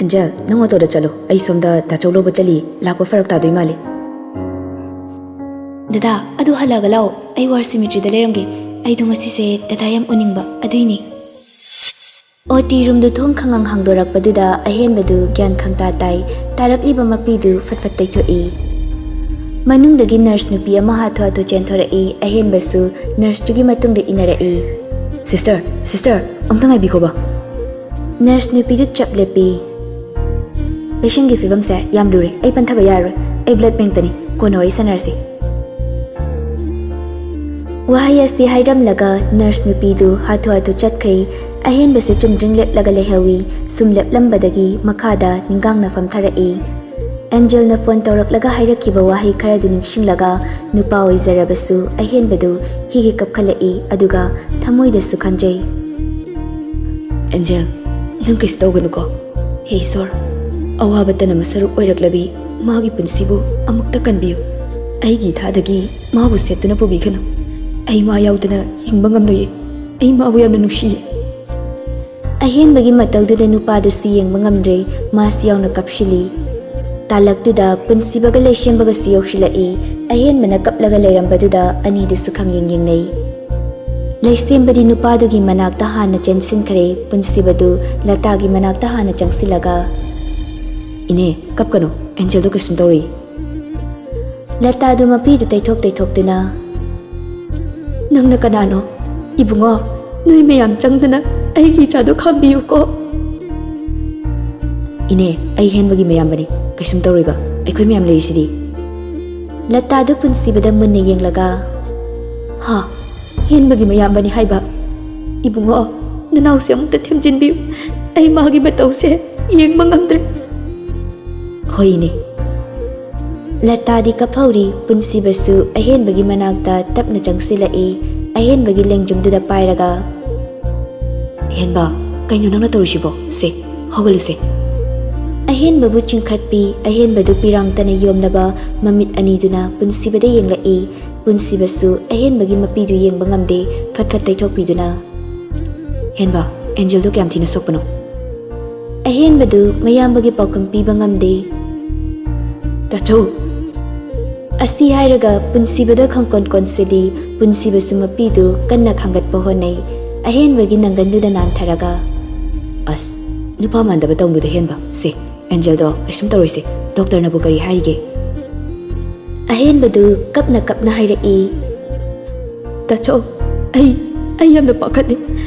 ꯑꯦꯟꯖꯦꯜ, ꯅꯪ ꯑꯣꯇꯣꯗ ꯆꯠꯂꯣ꯫ ꯑꯩ ꯁꯣꯝꯗ ꯗꯥꯆꯧ ꯂꯧꯕ ꯆꯠꯂꯤ꯫ ꯂꯥꯛꯄ ꯐꯔꯛ ꯇꯥꯗꯣꯏ ꯃꯥꯜꯂꯤ꯫ ꯗꯗꯥ, ꯑꯗꯨ ꯍꯜꯂꯛꯑꯒ ꯂꯥꯛꯑꯣ꯫ ꯑꯩ ꯋꯥꯔ ꯁꯤꯃꯤꯇ꯭ꯔꯤꯗ ꯂꯩꯔꯝꯒꯦ꯫ ꯑꯩꯗꯣ ꯉꯁꯤꯁꯦ ꯗꯗꯥ ꯌꯥꯝ ꯎꯅꯤꯡꯕ, ꯑꯗꯨꯏꯅꯦ꯫ ꯑꯣ ꯇꯤ ꯔꯨꯝꯗꯨ ꯊꯣꯡ ꯈꯪꯉꯪ ꯍꯥꯡꯗꯣꯔꯛꯄꯗꯨꯗ ꯑꯍꯦꯟꯕꯗꯨ ꯒ꯭ꯌꯥꯟ ꯈꯪꯇꯥ ꯇꯥꯏ꯫ ꯇꯥꯔꯛꯂꯤꯕ ꯃꯄꯤꯗꯨ ꯐꯠ ꯐꯠ ꯇꯩꯊꯣꯛꯏ꯫ ꯃꯅꯨꯡꯗꯒꯤ ꯅꯔꯁ ꯅꯨꯄꯤ ꯑꯃ ꯍꯥꯊꯨ ꯍꯥꯊꯨ ꯆꯦꯟꯊꯣꯔꯛꯏ꯫ ꯑꯍꯦꯟꯕꯁꯨ ꯅꯔꯁꯇꯨꯒꯤ ꯃꯇꯨꯡꯗ ꯏꯟꯅꯔꯛꯏ꯫ "ꯁꯤꯁꯇꯔ, ꯁꯤꯁꯇꯔ, ꯑꯃꯨꯛꯇ ꯉꯥꯏꯕꯤꯈꯣꯕ꯫" ꯅꯔꯁ ꯅꯨꯄꯤꯗꯨ ꯆꯞ ꯂꯦꯞꯄꯤ꯫ "ꯄꯦꯁꯦꯟꯒꯤ ꯐꯤꯕꯝꯁꯦ ꯌꯥꯝ ꯂꯨꯔꯦ, ꯑꯩ ꯄꯟꯊꯕ ꯌꯥꯔꯔꯣꯏ꯫ ꯑꯩ ꯕ꯭ꯂꯗ ꯕꯦꯡꯛꯇꯅꯤ, ꯀꯣꯟꯅ ꯋꯥꯔꯤ ꯁꯥꯟꯅꯔꯁꯤ꯫" ꯋꯥꯍꯩ ꯑꯁꯤ ꯍꯥꯏꯔꯝꯂꯒ ꯅꯔꯁ ꯅꯨꯄꯤꯗꯨ ꯍꯥꯊꯨ ꯍꯥꯊꯨ ꯆꯠꯈ꯭ꯔꯦ꯫ ꯑꯍꯦꯟꯕꯁꯨ ꯆꯨꯝꯗ꯭ꯔꯤꯡ ꯂꯦꯞꯂꯒ ꯂꯩꯍꯧꯏ꯫ ꯁꯨꯝ ꯂꯦꯞꯂꯝꯕꯗꯒꯤ ꯃꯈꯥꯗ ꯅꯤꯡꯒꯥꯡꯅ ꯐꯝꯊꯔꯛꯏ꯫ ꯑꯦꯟꯖꯦꯜꯅ ꯐꯣꯟ ꯇꯧꯔꯛꯂꯒ ꯍꯥꯏꯔꯛꯈꯤꯕ ꯋꯥꯍꯩ ꯈꯔꯗꯨ ꯅꯤꯡꯁꯤꯡꯂꯒ ꯅꯨꯄꯥ ꯑꯣꯏꯖꯔꯕꯁꯨ ꯑꯍꯦꯟꯕꯗꯨ ꯍꯤꯒꯤ ꯀꯞꯈꯠꯂꯛꯏ, ꯑꯗꯨꯒ ꯊꯃꯣꯏꯗꯁꯨ ꯈꯟꯖꯩ꯫ "ꯑꯦꯟꯖꯦꯜ, ꯅꯪ ꯀꯩꯁꯨ ꯇꯧꯒꯅꯨꯀꯣ꯫ ꯍꯦ ꯏꯁꯣꯔ, ꯑꯋꯥꯕꯇꯅ ꯃꯁꯔꯨꯛ ꯑꯣꯏꯔꯛꯂꯕꯤ ꯃꯥꯒꯤ ꯄꯨꯟꯁꯤꯕꯨ ꯑꯃꯨꯛꯇ ꯀꯟꯕꯤꯌꯨ꯫ ꯑꯩꯒꯤ ꯏꯊꯥꯗꯒꯤ ꯃꯥꯕꯨ ꯁꯦꯠꯇꯨꯅ ꯄꯨꯕꯤꯒꯅꯨ꯫ ꯑꯩ ꯃꯥ ꯌꯥꯎꯗꯅ ꯍꯤꯡꯕ ꯉꯝꯂꯣꯏꯌꯦ꯫ ꯑꯩ ꯃꯥꯕꯨ ꯌꯥꯝꯅ ꯅꯨꯡꯁꯤꯌꯦ꯫" ꯑꯍꯦꯟꯕꯒꯤ ꯃꯇꯧꯗꯨꯗ ꯅꯨꯄꯥꯗꯨꯁꯨ ꯌꯦꯡꯕ ꯉꯝꯗ꯭ꯔꯦ, ꯃꯥꯁꯨ ꯌꯥꯎꯅ ꯀꯞꯁꯤꯜꯂꯤ꯫ ꯇꯥꯂꯛꯇꯨꯗ ꯄꯨꯟꯁꯤꯕꯒ ꯂꯩꯁꯦꯝꯕꯒꯁꯨ ꯌꯧꯁꯤꯜꯂꯛꯏ꯫ ꯑꯍꯦꯟꯕꯅ ꯀꯞꯂꯒ ꯂꯩꯔꯝꯕꯗꯨꯗ ꯑꯅꯤꯗꯨꯁꯨ ꯈꯪꯌꯦꯡ ꯌꯦꯡꯅꯩ꯫ ꯂꯩꯁꯦꯝꯕꯗꯤ ꯅꯨꯄꯥꯗꯨꯒꯤ ꯃꯅꯥꯛꯇ ꯍꯥꯟꯅ ꯆꯦꯟꯁꯤꯟꯈ꯭ꯔꯦ꯫ ꯄꯨꯟꯁꯤꯕꯗꯨ ꯂꯇꯥꯒꯤ ꯃꯅꯥꯛꯇ ꯍꯥꯟꯅ ꯆꯪꯁꯤꯜꯂꯒ, "ꯏꯅꯦ, ꯀꯞꯀꯅꯨ, ꯑꯦꯟꯖꯦꯜꯗꯣ ꯀꯩꯁꯨꯝ ꯇꯧꯔꯤ꯫" ꯂꯇꯥꯗꯨ ꯃꯄꯤꯗꯨ ꯇꯩꯊꯣꯛ ꯇꯩꯊꯣꯛꯇꯨꯅ, "ꯅꯪꯅ ꯀꯅꯥꯅꯣ? ꯏꯕꯨꯡꯉꯣ, ꯅꯣꯏ ꯃꯌꯥꯝ ꯆꯪꯗꯨꯅ ꯑꯩꯒꯤ ꯏꯆꯥꯗꯣ ꯈꯥꯝꯕꯤꯌꯨꯀꯣ꯫" "ꯏꯅꯦ, ꯑꯩ ꯍꯦꯟꯕꯒꯤ ꯃꯌꯥꯝꯕꯅꯤ, ꯀꯩꯁꯨꯝ ꯇꯧꯔꯣꯏꯕ, ꯑꯩꯈꯣꯏ ꯃꯌꯥꯝ ꯂꯩꯔꯤꯁꯤꯗꯤ꯫" ꯂꯇꯥꯗꯨ ꯄꯨꯟꯁꯤꯕꯗ ꯃꯨꯟꯅ ꯌꯦꯡꯂꯒ, "ꯍꯥ? ꯍꯦꯟꯕꯒꯤ ꯃꯌꯥꯝꯕꯅꯤ ꯍꯥꯏꯕ? ꯏꯕꯨꯡꯉꯣ, ꯅꯅꯥꯎꯁꯦ ꯑꯃꯨꯛꯇ ꯊꯦꯝꯖꯤꯟꯕꯤꯌꯨ, ꯑꯩ ꯃꯥꯒꯤ ꯃꯇꯧꯁꯦ ꯌꯦꯡꯕ ꯉꯝꯗ꯭ꯔꯦ꯫" "ꯍꯣꯏ, ꯏꯅꯦ꯫" ꯂꯇꯥꯗꯤ ꯀꯞꯍꯧꯔꯤ꯫ ꯄꯨꯟꯁꯤꯕꯁꯨ ꯑꯍꯦꯟꯕꯒꯤ ꯃꯅꯥꯛꯇ ꯇꯞꯅ ꯆꯪꯁꯤꯜꯂꯛꯏ꯫ ꯑꯍꯦꯟꯕꯒꯤ ꯂꯦꯡꯖꯨꯝꯗꯨꯗ ꯄꯥꯏꯔꯒ, "ꯍꯦꯟꯕ, "ꯀꯩꯅꯣ ꯅꯪꯅ ꯇꯧꯔꯤꯁꯤꯕꯣ? ꯁꯦ, ꯍꯧꯒꯠꯂꯨꯁꯦ꯫" ꯑꯍꯦꯟꯕꯕꯨ ꯆꯤꯡꯈꯠꯄꯤ꯫ ꯑꯍꯦꯟꯕꯗꯨ ꯄꯤꯔꯥꯡꯇꯅ ꯌꯣꯝꯂꯕ ꯃꯃꯤꯠ ꯑꯅꯤꯗꯨꯅ ꯄꯨꯟꯁꯤꯕꯗ ꯌꯦꯡꯂꯛꯏ꯫ ꯄꯨꯟꯁꯤꯕꯁꯨ ꯑꯍꯦꯟꯕꯒꯤ ꯃꯄꯤꯗꯨ ꯌꯦꯡꯕ ꯉꯝꯗꯦ꯫ ꯐꯠ ꯐꯠ ꯇꯩꯊꯣꯛꯄꯤꯗꯨꯅ, "ꯍꯦꯟꯕ, ꯑꯦꯟꯖꯦꯜꯗꯣ ꯀꯌꯥꯝ ꯊꯤꯅ ꯁꯣꯛꯄꯅꯣ?" ꯑꯍꯦꯟꯕꯗꯨ ꯃꯌꯥꯝꯕꯒꯤ ꯄꯥꯎꯈꯨꯝ ꯄꯤꯕ ꯉꯝꯗꯦ꯫ "ꯇꯥꯆꯧ!" ꯑꯁꯤ ꯍꯥꯏꯔꯒ ꯄꯨꯟꯁꯤꯕꯗ ꯈꯪꯀꯣꯟ ꯀꯣꯟꯁꯤꯜꯂꯤ꯫ ꯄꯨꯟꯁꯤꯕꯁꯨ ꯃꯄꯤꯗꯨ ꯀꯟꯅ ꯈꯥꯡꯒꯠꯄ ꯍꯣꯠꯅꯩ꯫ ꯑꯍꯦꯟꯕꯒꯤ ꯅꯪꯒꯟꯗꯨꯗ ꯅꯥꯟꯊꯔꯒ, "ꯑꯁ, ꯅꯨꯄꯥ ꯃꯥꯟꯗꯕ ꯇꯧꯅꯨꯗ ꯍꯦꯟꯕ꯫ ꯁꯦ, ꯑꯦꯟꯖꯦꯜꯗꯣ ꯀꯩꯁꯨꯝ ꯇꯧꯔꯣꯏꯁꯦ꯫ ꯗꯣꯛꯇꯔꯅꯕꯨ ꯀꯔꯤ ꯍꯥꯏꯔꯤꯒꯦ?" ꯑꯍꯦꯟꯕꯗꯨ ꯀꯞꯅ ꯀꯞꯅ ꯍꯥꯏꯔꯛꯏ, "ꯇꯥꯆꯧ, ꯑꯩ, ꯑꯩ ꯌꯥꯝꯅ ꯄꯥꯈꯠꯂꯤ꯫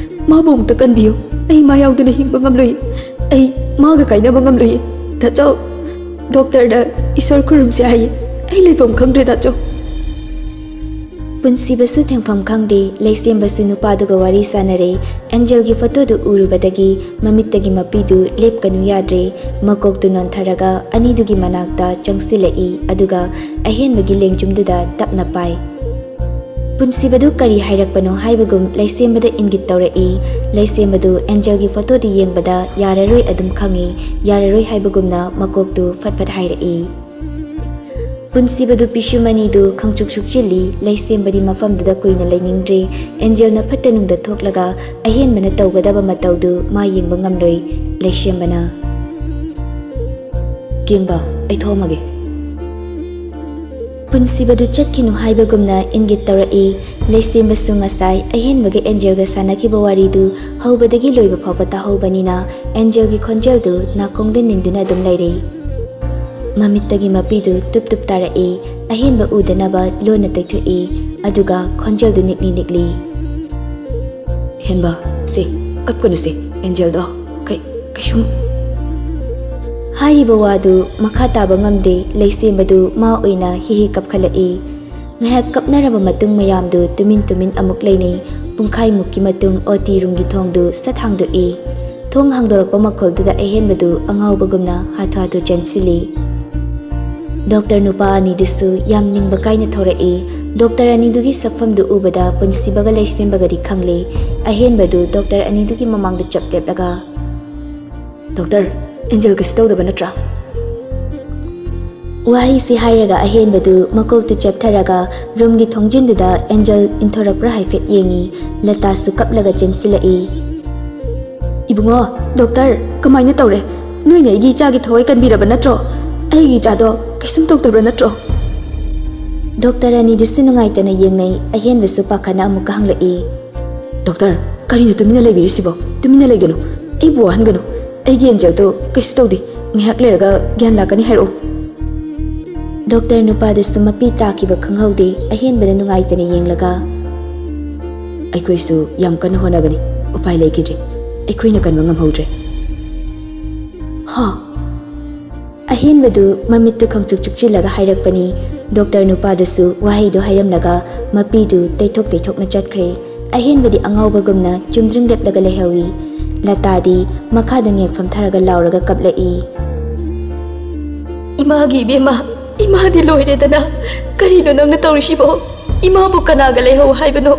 ꯃꯥꯕꯨ ꯑꯃꯨꯛꯇ ꯀꯟꯕꯤꯌꯨ꯫ ꯑꯩ ꯃꯥ ꯌꯥꯎꯗꯅ ꯍꯤꯡꯕ ꯉꯝꯂꯣꯏ꯫ ꯑꯩ ꯃꯥꯒ ꯀꯥꯏꯅꯕ ꯉꯝꯂꯣꯏ꯫ ꯇꯥꯆꯧ, ꯗꯣꯛꯇꯔꯗ ꯏꯁꯣꯔ ꯈꯨꯔꯨꯝꯁꯦ ꯍꯥꯏꯌꯦ꯫ ꯑꯩ ꯂꯩꯐꯝ ꯈꯪꯗ꯭ꯔꯦ, ꯇꯥꯆꯧ꯫" ꯄꯨꯟꯁꯤꯕꯁꯨ ꯊꯦꯡꯐꯝ ꯈꯪꯗꯦ꯫ ꯂꯩꯁꯦꯝꯕꯁꯨ ꯅꯨꯄꯥꯗꯨꯒ ꯋꯥꯔꯤ ꯁꯥꯟꯅꯔꯦ꯫ ꯑꯦꯟꯖꯦꯜꯒꯤ ꯐꯣꯇꯣꯗꯨ ꯎꯔꯨꯕꯗꯒꯤ ꯃꯃꯤꯠꯇꯒꯤ ꯃꯄꯤꯗꯨ ꯂꯦꯞꯀꯅꯨ ꯌꯥꯗ꯭ꯔꯦ꯫ ꯃꯀꯣꯛꯇꯨ ꯅꯣꯟꯊꯔꯒ ꯑꯅꯤꯗꯨꯒꯤ ꯃꯅꯥꯛꯇ ꯆꯪꯁꯤꯜꯂꯛꯏ, ꯑꯗꯨꯒ ꯑꯍꯦꯟꯕꯒꯤ ꯂꯦꯡꯖꯨꯝꯗꯨꯗ ꯇꯞꯅ ꯄꯥꯏ꯫ ꯄꯨꯟꯁꯤꯕꯗꯨ ꯀꯔꯤ ꯍꯥꯏꯔꯛꯄꯅꯣ ꯍꯥꯏꯕꯒꯨꯝ ꯂꯩꯁꯦꯝꯕꯗ ꯏꯪꯒꯤꯠ ꯇꯧꯔꯛꯏ꯫ ꯂꯩꯁꯦꯝꯕꯗꯨ ꯑꯦꯟꯖꯦꯜꯒꯤ ꯐꯣꯇꯣꯗꯨ ꯌꯦꯡꯕꯗ ꯌꯥꯔꯔꯣꯏ ꯑꯗꯨꯝ ꯈꯪꯏ꯫ ꯌꯥꯔꯔꯣꯏ ꯍꯥꯏꯕꯒꯨꯝꯅ ꯃꯀꯣꯛꯇꯨ ꯐꯠ ꯐꯠ ꯍꯥꯏꯔꯛꯏ꯫ ꯄꯨꯟꯁꯤꯕꯗꯨ ꯄꯤꯁꯨꯝ ꯑꯅꯤꯗꯨ ꯈꯪꯆꯨꯛ ꯁꯨꯛꯆꯤꯜꯂꯤ꯫ ꯂꯩꯁꯦꯝꯕꯗꯤ ꯃꯐꯝꯗꯨꯗ ꯀꯨꯏꯅ ꯂꯩꯅꯤꯡꯗ꯭ꯔꯦ꯫ ꯑꯦꯟꯖꯦꯜꯅ ꯐꯠꯇ ꯅꯨꯡꯗ ꯊꯣꯛꯂꯒ ꯑꯍꯦꯟꯕꯅ ꯇꯧꯒꯗꯕ ꯃꯇꯧꯗꯨ ꯃꯥ ꯌꯦꯡꯕ ꯉꯝꯂꯣꯏ꯫ ꯂꯩꯁꯦꯝꯕꯅ, "ꯀꯦꯡꯕ, ꯑꯩ ꯊꯣꯛꯑꯝꯃꯒꯦ꯫" ꯄꯨꯟꯁꯤꯕꯗꯨ ꯆꯠꯈꯤꯅꯨ ꯍꯥꯏꯕꯒꯨꯝꯅ ꯏꯪꯒꯤꯠ ꯇꯧꯔꯛꯏ꯫ ꯂꯩꯁꯦꯝꯕꯁꯨ ꯉꯁꯥꯏ ꯑꯍꯦꯟꯕꯒ ꯑꯦꯟꯖꯦꯜꯒ ꯁꯥꯟꯅꯈꯤꯕ ꯋꯥꯔꯤꯗꯨ ꯍꯧꯕꯗꯒꯤ ꯂꯣꯏꯕ ꯐꯥꯎꯕ ꯇꯥꯍꯧꯕꯅꯤꯅ ꯑꯦꯟꯖꯦꯜꯒꯤ ꯈꯣꯟꯖꯦꯜꯗꯨ ꯅꯥꯀꯣꯡꯗ ꯅꯤꯟꯗꯨꯅ ꯑꯗꯨꯝ ꯂꯩꯔꯤ꯫ ꯃꯃꯤꯠꯇꯒꯤ ꯃꯄꯤꯗꯨ ꯇꯨꯞ ꯇꯨꯞ ꯇꯥꯔꯛꯏ꯫ ꯑꯍꯦꯟꯕ ꯎꯗꯅꯕ ꯂꯣꯟꯅ ꯇꯩꯊꯣꯛꯏ, ꯑꯗꯨꯒ ꯈꯣꯟꯖꯦꯜꯗꯨ ꯅꯤꯛꯂꯤ ꯅꯤꯛꯂꯤ꯫ "ꯍꯦꯟꯕ, ꯁꯦ, ꯀꯞꯀꯅꯨꯁꯦ, ꯑꯦꯟꯖꯦꯜꯗꯣ ꯀꯩ-, ꯀꯩꯁꯨꯝ..." ꯍꯥꯏꯔꯤꯕ ꯋꯥꯗꯨ ꯃꯈꯥ ꯇꯥꯕ ꯉꯝꯗꯦ꯫ ꯂꯩꯁꯦꯝꯕꯗꯨ ꯃꯥ ꯑꯣꯏꯅ ꯍꯤ ꯍꯤ ꯀꯞꯈꯠꯂꯛꯏ꯫ ꯉꯥꯏꯍꯥꯛ ꯀꯞꯅꯔꯕ ꯃꯇꯨꯡ ꯃꯌꯥꯝꯗꯨ ꯇꯨꯃꯤꯟ ꯇꯨꯃꯤꯟ ꯑꯃꯨꯛ ꯂꯩꯅꯩ꯫ ꯄꯨꯡꯈꯥꯏꯃꯨꯛꯀꯤ ꯃꯇꯨꯡ ꯑꯣ ꯇꯤ ꯔꯨꯝꯒꯤ ꯊꯣꯡꯗꯨ ꯁꯠ ꯍꯥꯡꯗꯣꯛꯏ꯫ ꯊꯣꯡ ꯍꯥꯡꯗꯣꯔꯛꯄ ꯃꯈꯣꯜꯗꯨꯗ ꯑꯍꯦꯟꯕꯗꯨ ꯑꯉꯥꯎꯕꯒꯨꯝꯅ ꯍꯥꯊꯨ ꯍꯥꯊꯨ ꯆꯦꯟꯁꯤꯜꯂꯤ꯫ ꯗꯣꯛꯇꯔ ꯅꯨꯄꯥ ꯑꯅꯤꯗꯨꯁꯨ ꯌꯥꯝ ꯅꯤꯡꯕ ꯀꯥꯏꯅ ꯊꯣꯔꯛꯏ꯫ ꯗꯣꯛꯇꯔ ꯑꯅꯤꯗꯨꯒꯤ ꯁꯛꯐꯝꯗꯨ ꯎꯕꯗ ꯄꯨꯟꯁꯤꯕꯒ ꯂꯩꯁꯦꯝꯕꯒꯗꯤ ꯈꯪꯂꯦ꯫ ꯑꯍꯦꯟꯕꯗꯨ ꯗꯣꯛꯇꯔ ꯑꯅꯤꯗꯨꯒꯤ ꯃꯃꯥꯡꯗ ꯆꯞ ꯂꯦꯞꯂꯒ, "ꯗꯣꯛꯇꯔ, ꯑꯦꯟꯖꯦꯜ ꯀꯩꯁꯨ ꯇꯧꯗꯕ ꯅꯠꯇ꯭ꯔꯥ?" ꯋꯥꯍꯩꯁꯤ ꯍꯥꯏꯔꯒ ꯑꯍꯦꯟꯕꯗꯨ ꯃꯀꯣꯛꯇꯨ ꯆꯦꯞꯊꯔꯒ ꯔꯨꯝꯒꯤ ꯊꯣꯡꯖꯤꯟꯗꯨꯗ ꯑꯦꯟꯖꯦꯜ ꯏꯟꯊꯣꯔꯛꯄ꯭ꯔꯥ ꯍꯥꯏꯐꯦꯠ ꯌꯦꯡꯉꯤ꯫ ꯂꯇꯥꯁꯨ ꯀꯞꯂꯒ ꯆꯦꯟꯁꯤꯜꯂꯛꯏ꯫ "ꯏꯕꯨꯡꯉꯣ, ꯗꯣꯛꯇꯔ, ꯀꯃꯥꯏꯅ ꯇꯧꯔꯦ? ꯅꯣꯏꯅ ꯑꯩꯒꯤ ꯏꯆꯥꯒꯤ ꯊꯋꯥꯏ ꯀꯟꯕꯤꯔꯕ ꯅꯠꯇ꯭ꯔꯣ? ꯑꯩꯒꯤ ꯏꯆꯥꯗꯣ ꯀꯩꯁꯨꯝ ꯇꯧꯗꯕ꯭ꯔꯥ ꯅꯠꯇ꯭ꯔꯣ?" ꯗꯣꯛꯇꯔ ꯑꯅꯤꯗꯨꯁꯨ ꯅꯨꯡꯉꯥꯏꯇꯅ ꯌꯦꯡꯅꯩ꯫ ꯑꯍꯦꯟꯕꯁꯨ ꯄꯥꯈꯠꯅ ꯑꯃꯨꯛꯀ ꯍꯪꯂꯛꯏ꯫ "ꯗꯣꯛꯇꯔ, ꯀꯔꯤꯅꯣ ꯇꯨꯃꯤꯟꯅ ꯂꯩꯕꯤꯔꯤꯁꯤꯕꯣ? ꯇꯨꯃꯤꯟꯅ ꯂꯩꯒꯅꯨ꯫ ꯑꯩꯕꯨ ꯋꯥꯍꯟꯒꯅꯨ꯫ ꯑꯩꯒꯤ ꯑꯦꯟꯖꯦꯜꯗꯣ ꯀꯩꯁꯨ ꯇꯧꯗꯦ꯫ ꯉꯥꯏꯍꯥꯛ ꯂꯩꯔꯒ ꯒ꯭ꯌꯥꯟ ꯂꯥꯛꯀꯅꯤ ꯍꯥꯏꯔꯛꯑꯣ꯫" ꯗꯣꯛꯇꯔ ꯅꯨꯄꯥꯗꯨꯁꯨ ꯃꯄꯤ ꯇꯥꯈꯤꯕ ꯈꯪꯍꯧꯗꯦ꯫ ꯑꯍꯦꯟꯕꯗ ꯅꯨꯡꯉꯥꯏꯇꯅ ꯌꯦꯡꯂꯒ, "ꯑꯩꯈꯣꯏꯁꯨ ꯌꯥꯝ ꯀꯟꯅ ꯍꯣꯠꯅꯕꯅꯤ, ꯎꯄꯥꯏ ꯂꯩꯈꯤꯗ꯭ꯔꯦ꯫ ꯑꯩꯈꯣꯏꯅ ꯀꯟꯕ ꯉꯝꯍꯧꯗ꯭ꯔꯦ꯫" "ꯍꯥ?" ꯑꯍꯦꯟꯕꯗꯨ ꯃꯃꯤꯠꯇꯨ ꯈꯪꯆꯨꯛ ꯆꯨꯛꯆꯤꯜꯂꯒ ꯍꯥꯏꯔꯛꯄꯅꯤ꯫ ꯗꯣꯛꯇꯔ ꯅꯨꯄꯥꯗꯨꯁꯨ ꯋꯥꯍꯩꯗꯨ ꯍꯥꯏꯔꯝꯂꯒ ꯃꯄꯤꯗꯨ ꯇꯩꯊꯣꯛ ꯇꯩꯊꯣꯛꯅ ꯆꯠꯈ꯭ꯔꯦ꯫ ꯑꯍꯦꯟꯕꯗꯤ ꯑꯉꯥꯎꯕꯒꯨꯝꯅ ꯆꯨꯝꯗ꯭ꯔꯤꯡ ꯂꯦꯞꯂꯒ ꯂꯩꯍꯧꯏ꯫ ꯂꯇꯥꯗꯤ ꯃꯈꯥꯗ ꯉꯦꯛ ꯐꯝꯊꯔꯒ ꯂꯥꯎꯔꯒ ꯀꯞꯂꯛꯏ꯫ "ꯏꯃꯥꯒꯤ ꯏꯕꯦꯝꯃ, ꯏꯃꯥꯗꯤ ꯂꯣꯏꯔꯦꯗꯅ꯫ ꯀꯔꯤꯅꯣ ꯅꯪꯅ ꯇꯧꯔꯤꯁꯤꯕꯣ? ꯏꯃꯥꯕꯨ ꯀꯅꯥꯒ ꯂꯩꯍꯧ ꯍꯥꯏꯕꯅꯣ?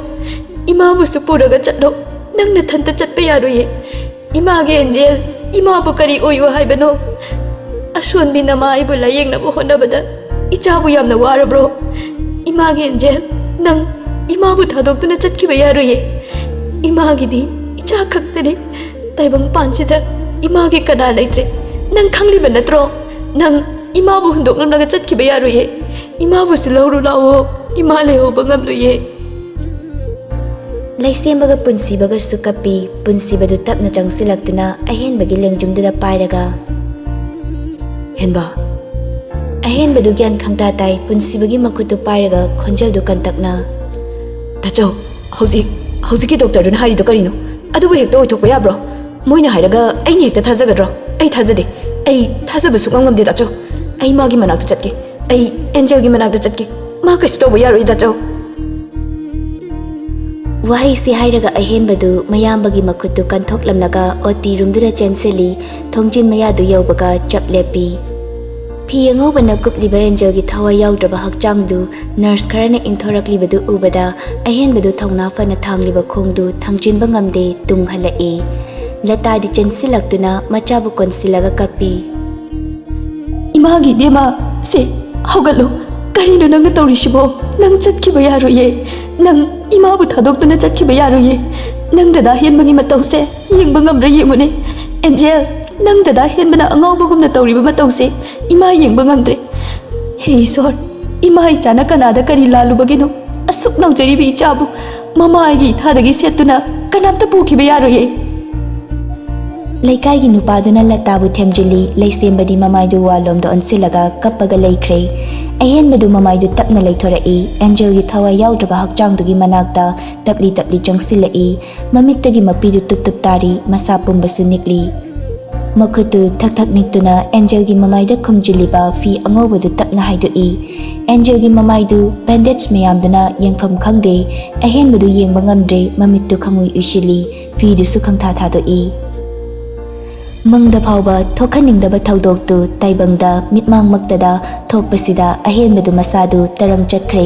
ꯏꯃꯥꯕꯨꯁꯨ ꯄꯨꯔꯒ ꯆꯠꯂꯣ꯫ ꯅꯪ ꯅꯊꯟꯇ ꯆꯠꯄ ꯌꯥꯔꯣꯏꯌꯦ꯫ ꯏꯃꯥꯒꯤ ꯑꯦꯟꯖꯦꯜ, ꯏꯃꯥꯕꯨ ꯀꯔꯤ ꯑꯣꯏꯌꯨ ꯍꯥꯏꯕꯅꯣ? ꯑꯁꯣꯟꯕꯤ ꯅꯃꯥ ꯑꯩꯕꯨ ꯂꯥꯌꯦꯡꯅꯕ ꯍꯣꯠꯅꯕꯗ ꯏꯆꯥꯕꯨ ꯌꯥꯝꯅ ꯋꯥꯔꯕ꯭ꯔꯣ? ꯏꯃꯥꯒꯤ ꯑꯦꯟꯖꯦꯜ, ꯅꯪ ꯏꯃꯥꯕꯨ ꯊꯥꯗꯣꯛꯇꯨꯅ ꯆꯠꯈꯤꯕ ꯌꯥꯔꯣꯏꯌꯦ꯫ ꯏꯃꯥꯒꯤꯗꯤ ꯏꯆꯥ ꯈꯛꯇꯅꯤ꯫ ꯇꯥꯏꯕꯪ ꯄꯥꯟꯁꯤꯗ ꯏꯃꯥꯒꯤ ꯀꯅꯥ ꯂꯩꯇ꯭ꯔꯦ꯫ ꯅꯪ ꯈꯪꯂꯤꯕ ꯅꯠꯇ꯭ꯔꯣ? ꯅꯪ ꯏꯃꯥꯕꯨ ꯍꯨꯟꯗꯣꯛꯂꯝꯂꯒ ꯆꯠꯈꯤꯕ ꯌꯥꯔꯣꯏꯌꯦ꯫ ꯏꯃꯥꯕꯨꯁꯨ ꯂꯧꯔꯨ ꯂꯥꯛꯑꯣ꯫ ꯏꯃꯥ ꯂꯩꯍꯧꯕ ꯉꯝꯂꯣꯏꯌꯦ꯫" ꯂꯩꯁꯦꯝꯕꯒ ꯄꯨꯟꯁꯤꯕꯒꯁꯨ ꯀꯞꯄꯤ꯫ ꯄꯨꯟꯁꯤꯕꯗꯨ ꯇꯞꯅ ꯆꯪꯁꯤꯜꯂꯛꯇꯨꯅ ꯑꯍꯦꯟꯕꯒꯤ ꯂꯦꯡꯖꯨꯝꯗꯨꯗ ꯄꯥꯏꯔꯒ, "ꯍꯦꯟꯕ!" ꯑꯍꯦꯟꯕꯗꯨ ꯒ꯭ꯌꯥꯟ ꯈꯪꯇꯥ ꯇꯥꯏ꯫ ꯄꯨꯟꯁꯤꯕꯒꯤ ꯃꯈꯨꯠꯇꯨ ꯄꯥꯏꯔꯒ ꯈꯣꯟꯖꯦꯜꯗꯨ ꯀꯟꯇꯛꯅ, "ꯇꯥꯆꯧ, ꯍꯧꯖꯤꯛ, ꯍꯧꯖꯤꯛꯀꯤ ꯗꯣꯛꯇꯔꯗꯨꯅ ꯍꯥꯏꯔꯤꯗꯣ ꯀꯔꯤꯅꯣ? ꯑꯗꯨꯕꯨ ꯍꯦꯛꯇ ꯑꯣꯏꯊꯣꯛꯄ ꯌꯥꯕ꯭ꯔꯣ? ꯃꯣꯏꯅ ꯍꯥꯏꯔꯒ ꯑꯩꯅ ꯍꯦꯛꯇ ꯊꯥꯖꯒꯗ꯭ꯔꯣ? ꯑꯩ ꯊꯥꯖꯗꯦ꯫ ꯑꯩ ꯊꯥꯖꯕ ꯁꯨꯛꯉꯝ ꯉꯝꯗꯦ, ꯇꯥꯆꯧ꯫ ꯑꯩ ꯃꯥꯒꯤ ꯃꯅꯥꯛꯇ ꯆꯠꯀꯦ꯫ ꯑꯩ ꯑꯦꯟꯖꯦꯜꯒꯤ ꯃꯅꯥꯛꯇ ꯆꯠꯀꯦ꯫ ꯃꯥ ꯀꯩꯁꯨ ꯇꯧꯕ ꯌꯥꯔꯣꯏ, ꯇꯥꯆꯧ꯫" ꯋꯥꯍꯩꯁꯤ ꯍꯥꯏꯔꯒ ꯑꯍꯦꯟꯕꯗꯨ ꯃꯌꯥꯝꯕꯒꯤ ꯃꯈꯨꯠꯇꯨ ꯀꯟꯊꯣꯛꯂꯝꯂꯒ ꯑꯣ ꯇꯤ ꯔꯨꯝꯗꯨꯗ ꯆꯦꯟꯁꯤꯜꯂꯤ꯫ ꯊꯣꯡꯖꯤꯟ ꯃꯌꯥꯗꯨ ꯌꯧꯕꯒ ꯆꯞ ꯂꯦꯞꯄꯤ꯫ ꯐꯤ ꯑꯉꯧꯕꯅ ꯀꯨꯞꯂꯤꯕ ꯑꯦꯟꯖꯦꯜꯒꯤ ꯊꯋꯥꯏ ꯌꯥꯎꯗ꯭ꯔꯕ ꯍꯛꯆꯥꯡꯗꯨ ꯅꯔꯁ ꯈꯔꯅ ꯏꯟꯊꯣꯔꯛꯂꯤꯕꯗꯨ ꯎꯕꯗ, ꯑꯍꯦꯟꯕꯗꯨ ꯊꯧꯅꯥ ꯐꯅ ꯊꯥꯡꯂꯤꯕ ꯈꯣꯡꯗꯨ ꯊꯥꯡꯖꯤꯟꯕ ꯉꯝꯗꯦ, ꯇꯨꯡ ꯍꯜꯂꯛꯏ꯫ ꯂꯇꯥꯗꯤ ꯆꯦꯟꯁꯤꯜꯂꯛꯇꯨꯅ ꯃꯆꯥꯕꯨ ꯀꯣꯟꯁꯤꯜꯂꯒ ꯀꯞꯄꯤ꯫ "ꯏꯃꯥꯒꯤ ꯏꯕꯦꯝꯃ, ꯁꯦ, ꯍꯧꯒꯠꯂꯣ꯫ ꯀꯔꯤꯅꯣ ꯅꯪꯅ ꯇꯧꯔꯤꯁꯤꯕꯣ? ꯅꯪ ꯆꯠꯈꯤꯕ ꯌꯥꯔꯣꯏꯌꯦ꯫ ꯅꯪ ꯏꯃꯥꯕꯨ ꯊꯥꯗꯣꯛꯇꯨꯅ ꯆꯠꯈꯤꯕ ꯌꯥꯔꯣꯏꯌꯦ꯫ ꯅꯪ ꯗꯗꯥ ꯍꯦꯟꯕꯒꯤ ꯃꯇꯧꯁꯦ ꯌꯦꯡꯕ ꯉꯝꯕ꯭ꯔꯥ ꯌꯦꯡꯉꯨꯅꯦ꯫ ꯑꯦꯟꯖꯦꯜ, ꯅꯪ ꯗꯗꯥ ꯍꯦꯟꯕꯅ ꯑꯉꯥꯎꯕꯒꯨꯝꯅ ꯇꯧꯔꯤꯕ ꯃꯇꯧꯁꯦ ꯏꯃꯥ ꯌꯦꯡꯕ ꯉꯝꯗ꯭ꯔꯦ꯫ ꯍꯦ ꯏꯁꯣꯔ, ꯏꯃꯥ ꯏꯆꯥꯅ ꯀꯅꯥꯗ ꯀꯔꯤ ꯂꯥꯜꯂꯨꯕꯒꯤꯅꯣ? ꯑꯁꯨꯛ ꯅꯧꯖꯔꯤꯕ ꯏꯆꯥꯕꯨ ꯃꯃꯥ ꯑꯩꯒꯤ ꯏꯊꯥꯗꯒꯤ ꯁꯦꯠꯇꯨꯅ ꯀꯅꯥꯝꯇ ꯄꯨꯈꯤꯕ ꯌꯥꯔꯣꯏꯌꯦ꯫" ꯂꯩꯀꯥꯏꯒꯤ ꯅꯨꯄꯥꯗꯨꯅ ꯂꯇꯥꯕꯨ ꯊꯦꯝꯖꯤꯜꯂꯤ꯫ ꯂꯩꯁꯦꯝꯕꯗꯤ ꯃꯃꯥꯏꯗꯨ ꯋꯥꯜꯂꯣꯝꯗ ꯑꯣꯟꯁꯤꯜꯂꯒ ꯀꯞꯄꯒ ꯂꯩꯈ꯭ꯔꯦ꯫ ꯑꯍꯦꯟꯕꯗꯨ ꯃꯃꯥꯏꯗꯨ ꯇꯞꯅ ꯂꯩꯊꯣꯔꯛꯏ꯫ ꯑꯦꯟꯖꯦꯜꯒꯤ ꯊꯋꯥꯏ ꯌꯥꯎꯗ꯭ꯔꯕ ꯍꯛꯆꯥꯡꯗꯨꯒꯤ ꯃꯅꯥꯛꯇ ꯇꯞꯂꯤ ꯇꯞꯂꯤ ꯆꯪꯁꯤꯜꯂꯛꯏ꯫ ꯃꯃꯤꯠꯇꯒꯤ ꯃꯄꯤꯗꯨ ꯇꯨꯞ ꯇꯨꯞ ꯇꯥꯔꯤ꯫ ꯃꯁꯥ ꯄꯨꯝꯕꯁꯨ ꯅꯤꯛꯂꯤ꯫ ꯃꯈꯨꯠꯇꯨ ꯊꯛ ꯊꯛ ꯅꯤꯛꯇꯨꯅ ꯑꯦꯟꯖꯦꯜꯒꯤ ꯃꯃꯥꯏꯗ ꯈꯨꯝꯖꯤꯜꯂꯤꯕ ꯐꯤ ꯑꯉꯧꯕꯗꯨ ꯇꯞꯅ ꯍꯥꯏꯗꯣꯛꯏ꯫ ꯑꯦꯟꯖꯦꯜꯒꯤ ꯃꯃꯥꯏꯗꯨ ꯕꯦꯟꯗꯦꯖ ꯃꯌꯥꯝꯗꯨꯅ ꯌꯦꯡꯐꯝ ꯈꯪꯗꯦ꯫ ꯑꯍꯦꯟꯕꯗꯨ ꯌꯦꯡꯕ ꯉꯝꯗ꯭ꯔꯦ꯫ ꯃꯃꯤꯠꯇꯨ ꯈꯪꯎꯏ ꯎꯏꯁꯤꯜꯂꯤ꯫ ꯐꯤꯗꯨꯁꯨ ꯈꯪꯊꯥ ꯊꯥꯗꯣꯛꯏ꯫ ꯃꯪꯗ ꯐꯥꯎꯕ ꯊꯣꯛꯍꯟꯅꯤꯡꯗꯕ ꯊꯧꯗꯣꯛꯇꯨ ꯇꯥꯏꯕꯪꯗ ꯃꯤꯠꯃꯥꯡꯃꯛꯇꯗ ꯊꯣꯛꯄꯁꯤꯗ ꯑꯍꯦꯟꯕꯗꯨ ꯃꯁꯥꯗꯨ ꯇꯔꯪ ꯆꯠꯈ꯭ꯔꯦ꯫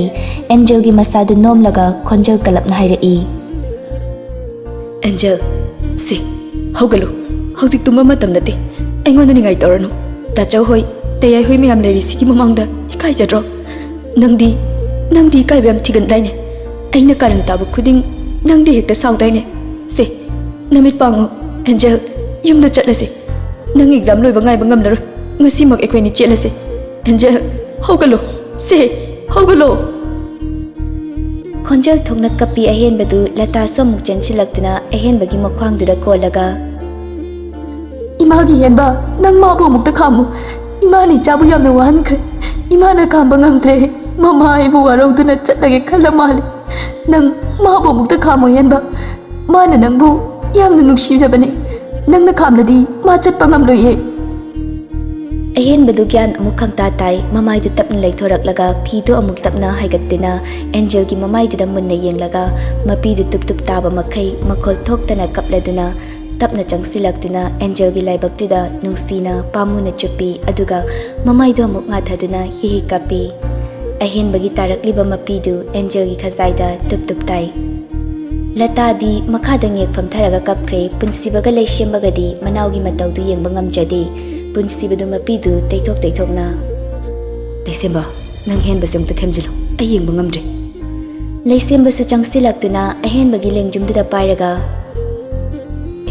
ꯑꯦꯟꯖꯦꯜꯒꯤ ꯃꯁꯥꯗꯨ ꯅꯣꯝꯂꯒ ꯈꯣꯟꯖꯦꯜ ꯀꯜꯂꯞꯅ ꯍꯥꯏꯔꯛꯏ꯫ "ꯑꯦꯟꯖꯦꯜ, ꯁꯦ, ꯍꯧꯒꯠꯂꯨ꯫ ꯍꯧꯖꯤꯛ ꯇꯨꯝꯕ ꯃꯇꯝ ꯅꯠꯇꯦ꯫ ꯑꯩꯉꯣꯟꯗ ꯅꯤꯡꯉꯥꯏ ꯇꯧꯔꯅꯨ꯫ ꯇꯥꯆꯧ ꯍꯣꯏ, ꯇꯌꯥꯏ ꯍꯣꯏ ꯃꯌꯥꯝ ꯂꯩꯔꯤꯁꯤꯒꯤ ꯃꯃꯥꯡꯗ ꯏꯀꯥꯏꯖꯗ꯭ꯔꯣ? ꯅꯪꯗꯤ, ꯅꯪꯗꯤ ꯏꯀꯥꯏꯕ ꯌꯥꯝ ꯊꯤꯒꯟꯗꯥꯏꯅꯦ? ꯑꯩꯅ ꯀꯥꯔꯟ ꯇꯥꯕ ꯈꯨꯗꯤꯡ ꯅꯪꯗꯤ ꯍꯦꯛꯇ ꯁꯥꯎꯗꯥꯏꯅꯦ? ꯁꯦ, ꯅꯃꯤꯠ ꯄꯥꯡꯉꯨ꯫ ꯑꯦꯟꯖꯦꯜ, ꯌꯨꯝꯗ ꯆꯠꯂꯁꯦ꯫ ꯅꯪ ꯑꯦꯛꯖꯥꯝ ꯂꯣꯏꯕ ꯉꯥꯏꯕ ꯉꯝꯂꯔꯣꯏ꯫ ꯉꯁꯤꯃꯛ ꯑꯩꯈꯣꯏꯅꯤ ꯆꯦꯜꯂꯁꯦ꯫ ꯑꯦꯟꯖꯦꯜ, ꯍꯧꯒꯠꯂꯣ꯫ ꯁꯦ, ꯍꯧꯒꯠꯂꯣ꯫" ꯈꯣꯟꯖꯦꯜ ꯊꯣꯛꯅ ꯀꯞꯄꯤ ꯑꯍꯦꯟꯕꯗꯨ ꯂꯇꯥꯁꯨ ꯑꯃꯨꯛ ꯆꯦꯟꯁꯤꯜꯂꯛꯇꯨꯅ ꯑꯍꯦꯟꯕꯒꯤ ꯃꯈ꯭ꯋꯥꯡꯗꯨꯗ ꯀꯣꯜꯂꯒ, "ꯏꯃꯥꯒꯤ ꯍꯦꯟꯕ, ꯅꯪ ꯃꯥꯕꯨ ꯑꯃꯨꯛꯇ ꯈꯥꯝꯃꯨ꯫ ꯏꯃꯥꯅ ꯏꯆꯥꯕꯨ ꯌꯥꯝꯅ ꯋꯥꯍꯟꯈ꯭ꯔꯦ꯫ ꯏꯃꯥꯅ ꯈꯥꯝꯕ ꯉꯝꯗ꯭ꯔꯦ꯫ ꯃꯃꯥ ꯑꯩꯕꯨ ꯋꯥꯔꯧꯗꯨꯅ ꯆꯠꯂꯒꯦ ꯈꯜꯂ ꯃꯥꯜꯂꯦ꯫ ꯅꯪ ꯃꯥꯕꯨ ꯑꯃꯨꯛꯇ ꯈꯥꯝꯃꯨ ꯍꯦꯟꯕ꯫ ꯃꯥꯅ ꯅꯪꯕꯨ ꯌꯥꯝꯅ ꯅꯨꯡꯁꯤꯖꯕꯅꯦ꯫ ꯅꯪꯅ ꯈꯥꯝꯂꯗꯤ ꯃꯥ ꯆꯠꯄ ꯉꯝꯂꯣꯏꯌꯦ꯫" ꯑꯍꯦꯟꯕꯗꯨ ꯒ꯭ꯌꯥꯟ ꯑꯃꯨꯛ ꯈꯪꯇꯥ ꯇꯥꯏ꯫ ꯃꯃꯥꯏꯗꯨ ꯇꯞꯅ ꯂꯩꯊꯣꯔꯛꯂꯒ ꯐꯤꯗꯨ ꯑꯃꯨꯛ ꯇꯞꯅ ꯍꯥꯏꯒꯠꯇꯨꯅ ꯑꯦꯟꯖꯦꯜꯒꯤ ꯃꯃꯥꯏꯗꯨꯗ ꯃꯨꯟꯅ ꯌꯦꯡꯂꯒ ꯃꯄꯤꯗꯨ ꯇꯨꯞ ꯇꯨꯞ ꯇꯥꯕ ꯃꯈꯩ ꯃꯈꯣꯜ ꯊꯣꯛꯇꯅ ꯀꯞꯂꯗꯨꯅ ꯇꯞꯅ ꯆꯪꯁꯤꯜꯂꯛꯇꯨꯅ ꯑꯦꯟꯖꯦꯜꯒꯤ ꯂꯥꯏꯕꯛꯇꯨꯗ ꯅꯨꯡꯁꯤꯅ ꯄꯥꯝꯃꯨꯅ ꯆꯨꯞꯄꯤ, ꯑꯗꯨꯒ ꯃꯃꯥꯏꯗꯣ ꯑꯃꯨꯛ ꯉꯥꯊꯗꯨꯅ ꯍꯤ ꯍꯤ ꯀꯥꯞꯄꯤ꯫ ꯑꯍꯦꯟꯕꯒꯤ ꯇꯥꯔꯛꯂꯤꯕ ꯃꯄꯤꯗꯨ ꯑꯦꯟꯖꯦꯜꯒꯤ ꯈꯖꯥꯏꯗ ꯇꯨꯞ ꯇꯨꯞ ꯇꯥꯏ꯫ ꯂꯇꯥꯗꯤ ꯃꯈꯥꯗ ꯉꯦꯛ ꯐꯝꯊꯔꯒ ꯀꯞꯈ꯭ꯔꯦ꯫ ꯄꯨꯟꯁꯤꯕꯒ ꯂꯩꯁꯦꯝꯕꯒꯗꯤ ꯃꯅꯥꯎꯒꯤ ꯃꯇꯧꯗꯨ ꯌꯦꯡꯕ ꯉꯝꯖꯗꯦ꯫ ꯄꯨꯟꯁꯤꯕꯗꯨ ꯃꯄꯤꯗꯨ ꯇꯩꯊꯣꯛ ꯇꯩꯊꯣꯛꯅ, "ꯂꯩꯁꯦꯝꯕ, ꯅꯪ ꯍꯦꯟꯕꯁꯦ ꯑꯃꯨꯛꯇ ꯊꯦꯝꯖꯤꯜꯂꯨ, ꯑꯩ ꯌꯦꯡꯕ ꯉꯝꯗ꯭ꯔꯦ꯫" ꯂꯩꯁꯦꯝꯕꯁꯨ ꯆꯪꯁꯤꯜꯂꯛꯇꯨꯅ ꯑꯍꯦꯟꯕꯒꯤ ꯂꯦꯡꯖꯨꯝꯗꯨꯗ ꯄꯥꯏꯔꯒ,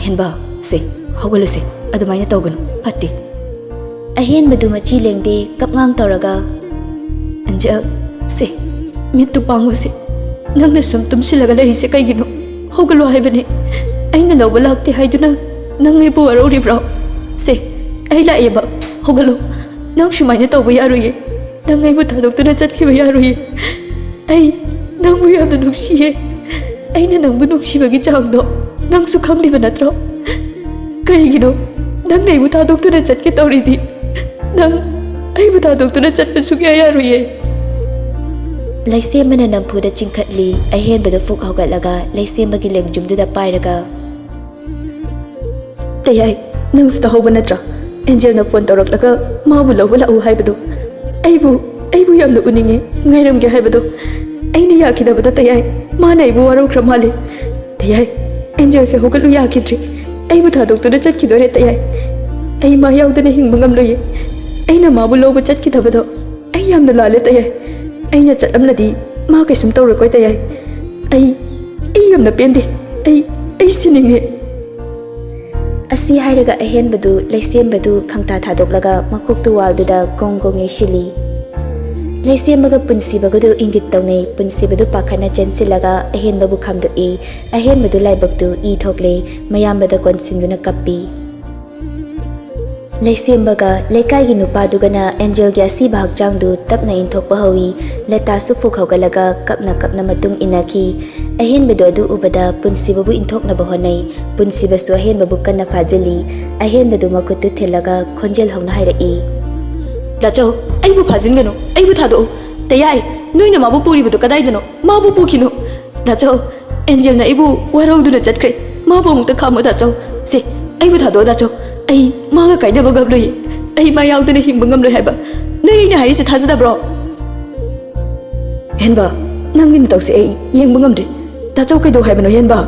"ꯍꯦꯟꯕ, ꯁꯦ, ꯍꯧꯒꯠꯂꯨꯁꯦ, ꯑꯗꯨꯃꯥꯏꯅ ꯇꯧꯒꯅꯨ, ꯐꯠꯇꯦ꯫" ꯑꯍꯦꯟꯕꯗꯨ ꯃꯆꯤ ꯂꯦꯡꯗꯦ, ꯀꯞꯉꯥꯡ ꯇꯧꯔꯒ, "ꯑꯦꯟꯖꯦꯜ, ꯁꯦ, ꯃꯤꯠꯇꯨ ꯄꯥꯡꯉꯨꯁꯦ꯫ ꯅꯪꯅ ꯁꯨꯝ ꯇꯨꯝꯁꯤꯜꯂꯒ ꯂꯩꯔꯤꯁꯦ ꯀꯩꯒꯤꯅꯣ? ꯍꯧꯒꯠꯂꯣ ꯍꯥꯏꯕꯅꯦ꯫ ꯑꯩꯅ ꯂꯧꯕ ꯂꯥꯛꯇꯦ ꯍꯥꯏꯗꯨꯅ ꯅꯪ ꯑꯩꯕꯨ ꯋꯥꯔꯧꯔꯤꯕ꯭ꯔꯣ? ꯁꯦ, ꯑꯩ ꯂꯥꯛꯑꯦꯕ, ꯍꯧꯒꯠꯂꯣ꯫ ꯅꯪ ꯁꯨꯃꯥꯏꯅ ꯇꯧꯕ ꯌꯥꯔꯣꯏꯌꯦ꯫ ꯅꯪ ꯑꯩꯕꯨ ꯊꯥꯗꯣꯛꯇꯨꯅ ꯆꯠꯈꯤꯕ ꯌꯥꯔꯣꯏꯌꯦ꯫ ꯑꯩ ꯅꯪꯕꯨ ꯌꯥꯝꯅ ꯅꯨꯡꯁꯤꯌꯦ꯫ ꯑꯩꯅ ꯅꯪꯕꯨ ꯅꯨꯡꯁꯤꯕꯒꯤ ꯆꯥꯡꯗꯣ ꯅꯪꯁꯨ ꯈꯪꯂꯤꯕ ꯅꯠꯇ꯭ꯔꯣ? ꯀꯔꯤꯒꯤꯅꯣ ꯅꯪꯅ ꯑꯩꯕꯨ ꯊꯥꯗꯣꯛꯇꯨꯅ ꯆꯠꯀꯦ ꯇꯧꯔꯤꯗꯤ? ꯅꯪ ꯑꯩꯕꯨ ꯊꯥꯗꯣꯛꯇꯨꯅ ꯆꯠꯄ ꯁꯨꯛꯌꯥ ꯌꯥꯔꯣꯏꯌꯦ꯫" ꯂꯩꯁꯦꯝꯕꯅ ꯅꯝꯐꯨꯗ ꯆꯤꯡꯈꯠꯂꯤ꯫ ꯑꯍꯦꯟꯕꯗꯨ ꯐꯨꯛ ꯍꯧꯒꯠꯂꯒ ꯂꯩꯁꯦꯝꯕꯒꯤ ꯂꯦꯡꯖꯨꯝꯗꯨꯗ ꯄꯥꯏꯔꯒ, "ꯇꯌꯥꯏ, ꯅꯪꯁꯨ ꯇꯥꯍꯧꯕ ꯅꯠꯇ꯭ꯔꯥ? ꯑꯦꯟꯖꯦꯜꯅ ꯐꯣꯟ ꯇꯧꯔꯛꯂꯒ ꯃꯥꯕꯨ ꯂꯧꯕ ꯂꯥꯛꯎ ꯍꯥꯏꯕꯗꯣ꯫ ꯑꯩꯕꯨ, ꯑꯩꯕꯨ ꯌꯥꯝꯅ ꯎꯅꯤꯡꯉꯦ, ꯉꯥꯏꯔꯝꯒꯦ ꯍꯥꯏꯕꯗꯣ꯫ ꯑꯩꯅ ꯌꯥꯈꯤꯗꯕꯗ ꯇꯌꯥꯏ, ꯃꯥꯅ ꯑꯩꯕꯨ ꯋꯥꯔꯧꯈ꯭ꯔ ꯃꯥꯜꯂꯦ꯫ ꯇꯌꯥꯏ, ꯑꯦꯟꯖꯦꯜꯁꯦ ꯍꯧꯒꯠꯂꯨ ꯌꯥꯈꯤꯗ꯭ꯔꯦ꯫ ꯑꯩꯕꯨ ꯊꯥꯗꯣꯛꯇꯨꯅ ꯆꯠꯈꯤꯗꯣꯔꯦ ꯇꯌꯥꯏ꯫ ꯑꯩ ꯃꯥ ꯌꯥꯎꯗꯅ ꯍꯤꯡꯕ ꯉꯝꯂꯣꯏꯌꯦ꯫ ꯑꯩꯅ ꯃꯥꯕꯨ ꯂꯧꯕ ꯆꯠꯈꯤꯗꯕꯗꯣ ꯑꯩ ꯌꯥꯝꯅ ꯂꯥꯜꯂꯦ ꯇꯌꯥꯏ꯫ ꯑꯩꯅ ꯆꯠꯂꯝꯂꯗꯤ ꯃꯥ ꯀꯩꯁꯨꯝ ꯇꯧꯔꯣꯏꯀꯣ ꯇꯌꯥꯏ꯫ ꯑꯩ, ꯑꯩ ꯌꯥꯝꯅ ꯄꯦꯟꯗꯦ꯫ ꯑꯩ, ꯑꯩ ꯁꯤꯅꯤꯡꯉꯦ꯫" ꯑꯁꯤ ꯍꯥꯏꯔꯒ ꯑꯍꯦꯟꯕꯗꯨ ꯂꯩꯁꯦꯝꯕꯗꯨ ꯈꯪꯇꯥ ꯊꯥꯗꯣꯛꯂꯒ ꯃꯈꯣꯛꯇꯨ ꯋꯥꯜꯗꯨꯗ ꯒꯣꯡ ꯒꯣꯡ ꯌꯩꯁꯤꯜꯂꯤ꯫ ꯂꯩꯁꯦꯝꯕꯒ ꯄꯨꯟꯁꯤꯕꯒꯗꯨ ꯏꯪꯒꯤꯠ ꯇꯧꯅꯩ꯫ ꯄꯨꯟꯁꯤꯕꯗꯨ ꯄꯥꯈꯠꯅ ꯆꯦꯟꯁꯤꯜꯂꯒ ꯑꯍꯦꯟꯕꯕꯨ ꯈꯥꯝꯗꯣꯛꯏ꯫ ꯑꯍꯦꯟꯕꯗꯨ ꯂꯥꯏꯕꯛꯇꯨ ꯏ ꯊꯣꯛꯂꯦ꯫ ꯃꯌꯥꯝꯕꯗ ꯀꯣꯟꯁꯤꯟꯗꯨꯅ ꯀꯞꯄꯤ꯫ ꯂꯩꯁꯦꯝꯕꯒ ꯂꯩꯀꯥꯏꯒꯤ ꯅꯨꯄꯥꯗꯨꯒꯅ ꯑꯦꯟꯖꯦꯜꯒꯤ ꯑꯁꯤꯕ ꯍꯛꯆꯥꯡꯗꯨ ꯇꯞꯅ ꯏꯟꯊꯣꯛꯄ ꯍꯧꯏ꯫ ꯂꯇꯥꯁꯨ ꯐꯨꯛ ꯍꯧꯒꯠꯂꯒ ꯀꯞꯅ ꯀꯞꯅ ꯃꯇꯨꯡ ꯏꯟꯅꯈꯤ꯫ ꯑꯍꯦꯟꯕꯗꯨ ꯑꯗꯨ ꯎꯕꯗ ꯄꯨꯟꯁꯤꯕꯕꯨ ꯏꯟꯊꯣꯛꯅꯕ ꯍꯣꯠꯅꯩ꯫ ꯄꯨꯟꯁꯤꯕꯁꯨ ꯑꯍꯦꯟꯕꯕꯨ ꯀꯟꯅ ꯐꯥꯖꯤꯜꯂꯤ꯫ ꯑꯍꯦꯟꯕꯗꯨ ꯃꯈꯨꯠꯇꯨ ꯊꯤꯜꯂꯒ ꯈꯣꯟꯖꯦꯜ ꯍꯧꯅ ꯍꯥꯏꯔꯛꯏ, "ꯗꯥꯆꯧ, ꯑꯩꯕꯨ ꯐꯥꯖꯤꯟꯒꯅꯨ, ꯑꯩꯕꯨ ꯊꯥꯗꯣꯛꯎ꯫ ꯇꯌꯥꯏ, ꯅꯣꯏꯅ ꯃꯥꯕꯨ ꯄꯨꯔꯤꯕꯗꯨ ꯀꯗꯥꯏꯗꯅꯣ? ꯃꯥꯕꯨ ꯄꯨꯈꯤꯅꯨ꯫ ꯗꯥꯆꯧ, ꯑꯦꯟꯖꯦꯜꯅ ꯑꯩꯕꯨ ꯋꯥꯔꯧꯗꯨꯅ ꯆꯠꯈ꯭ꯔꯦ꯫ ꯃꯥꯕꯨ ꯑꯃꯨꯛꯇ ꯈꯥꯝꯃꯨ ꯗꯥꯆꯧ꯫ ꯁꯦ, ꯑꯩꯕꯨ ꯊꯥꯗꯣꯛꯑꯣ ꯗꯥꯆꯧ꯫ ꯑꯩ ꯃꯥꯒ ꯀꯥꯏꯅꯕ ꯉꯝꯂꯣꯏ꯫ ꯑꯩ ꯃꯥ ꯌꯥꯎꯗꯅ ꯍꯤꯡꯕ ꯉꯝꯂꯣꯏ ꯍꯥꯏꯕ꯫ ꯅꯣꯏ ꯑꯩꯅ ꯍꯥꯏꯔꯤꯁꯦ ꯊꯥꯖꯗꯕ꯭ꯔꯣ? ꯍꯦꯟꯕ, ꯅꯪꯒꯤ ꯅꯇꯧꯁꯦ ꯑꯩ ꯌꯦꯡꯕ ꯉꯝꯗ꯭ꯔꯦ꯫ ꯗꯥꯆꯧ ꯀꯩꯗꯧ ꯍꯥꯏꯕꯅꯣ ꯍꯦꯟꯕ?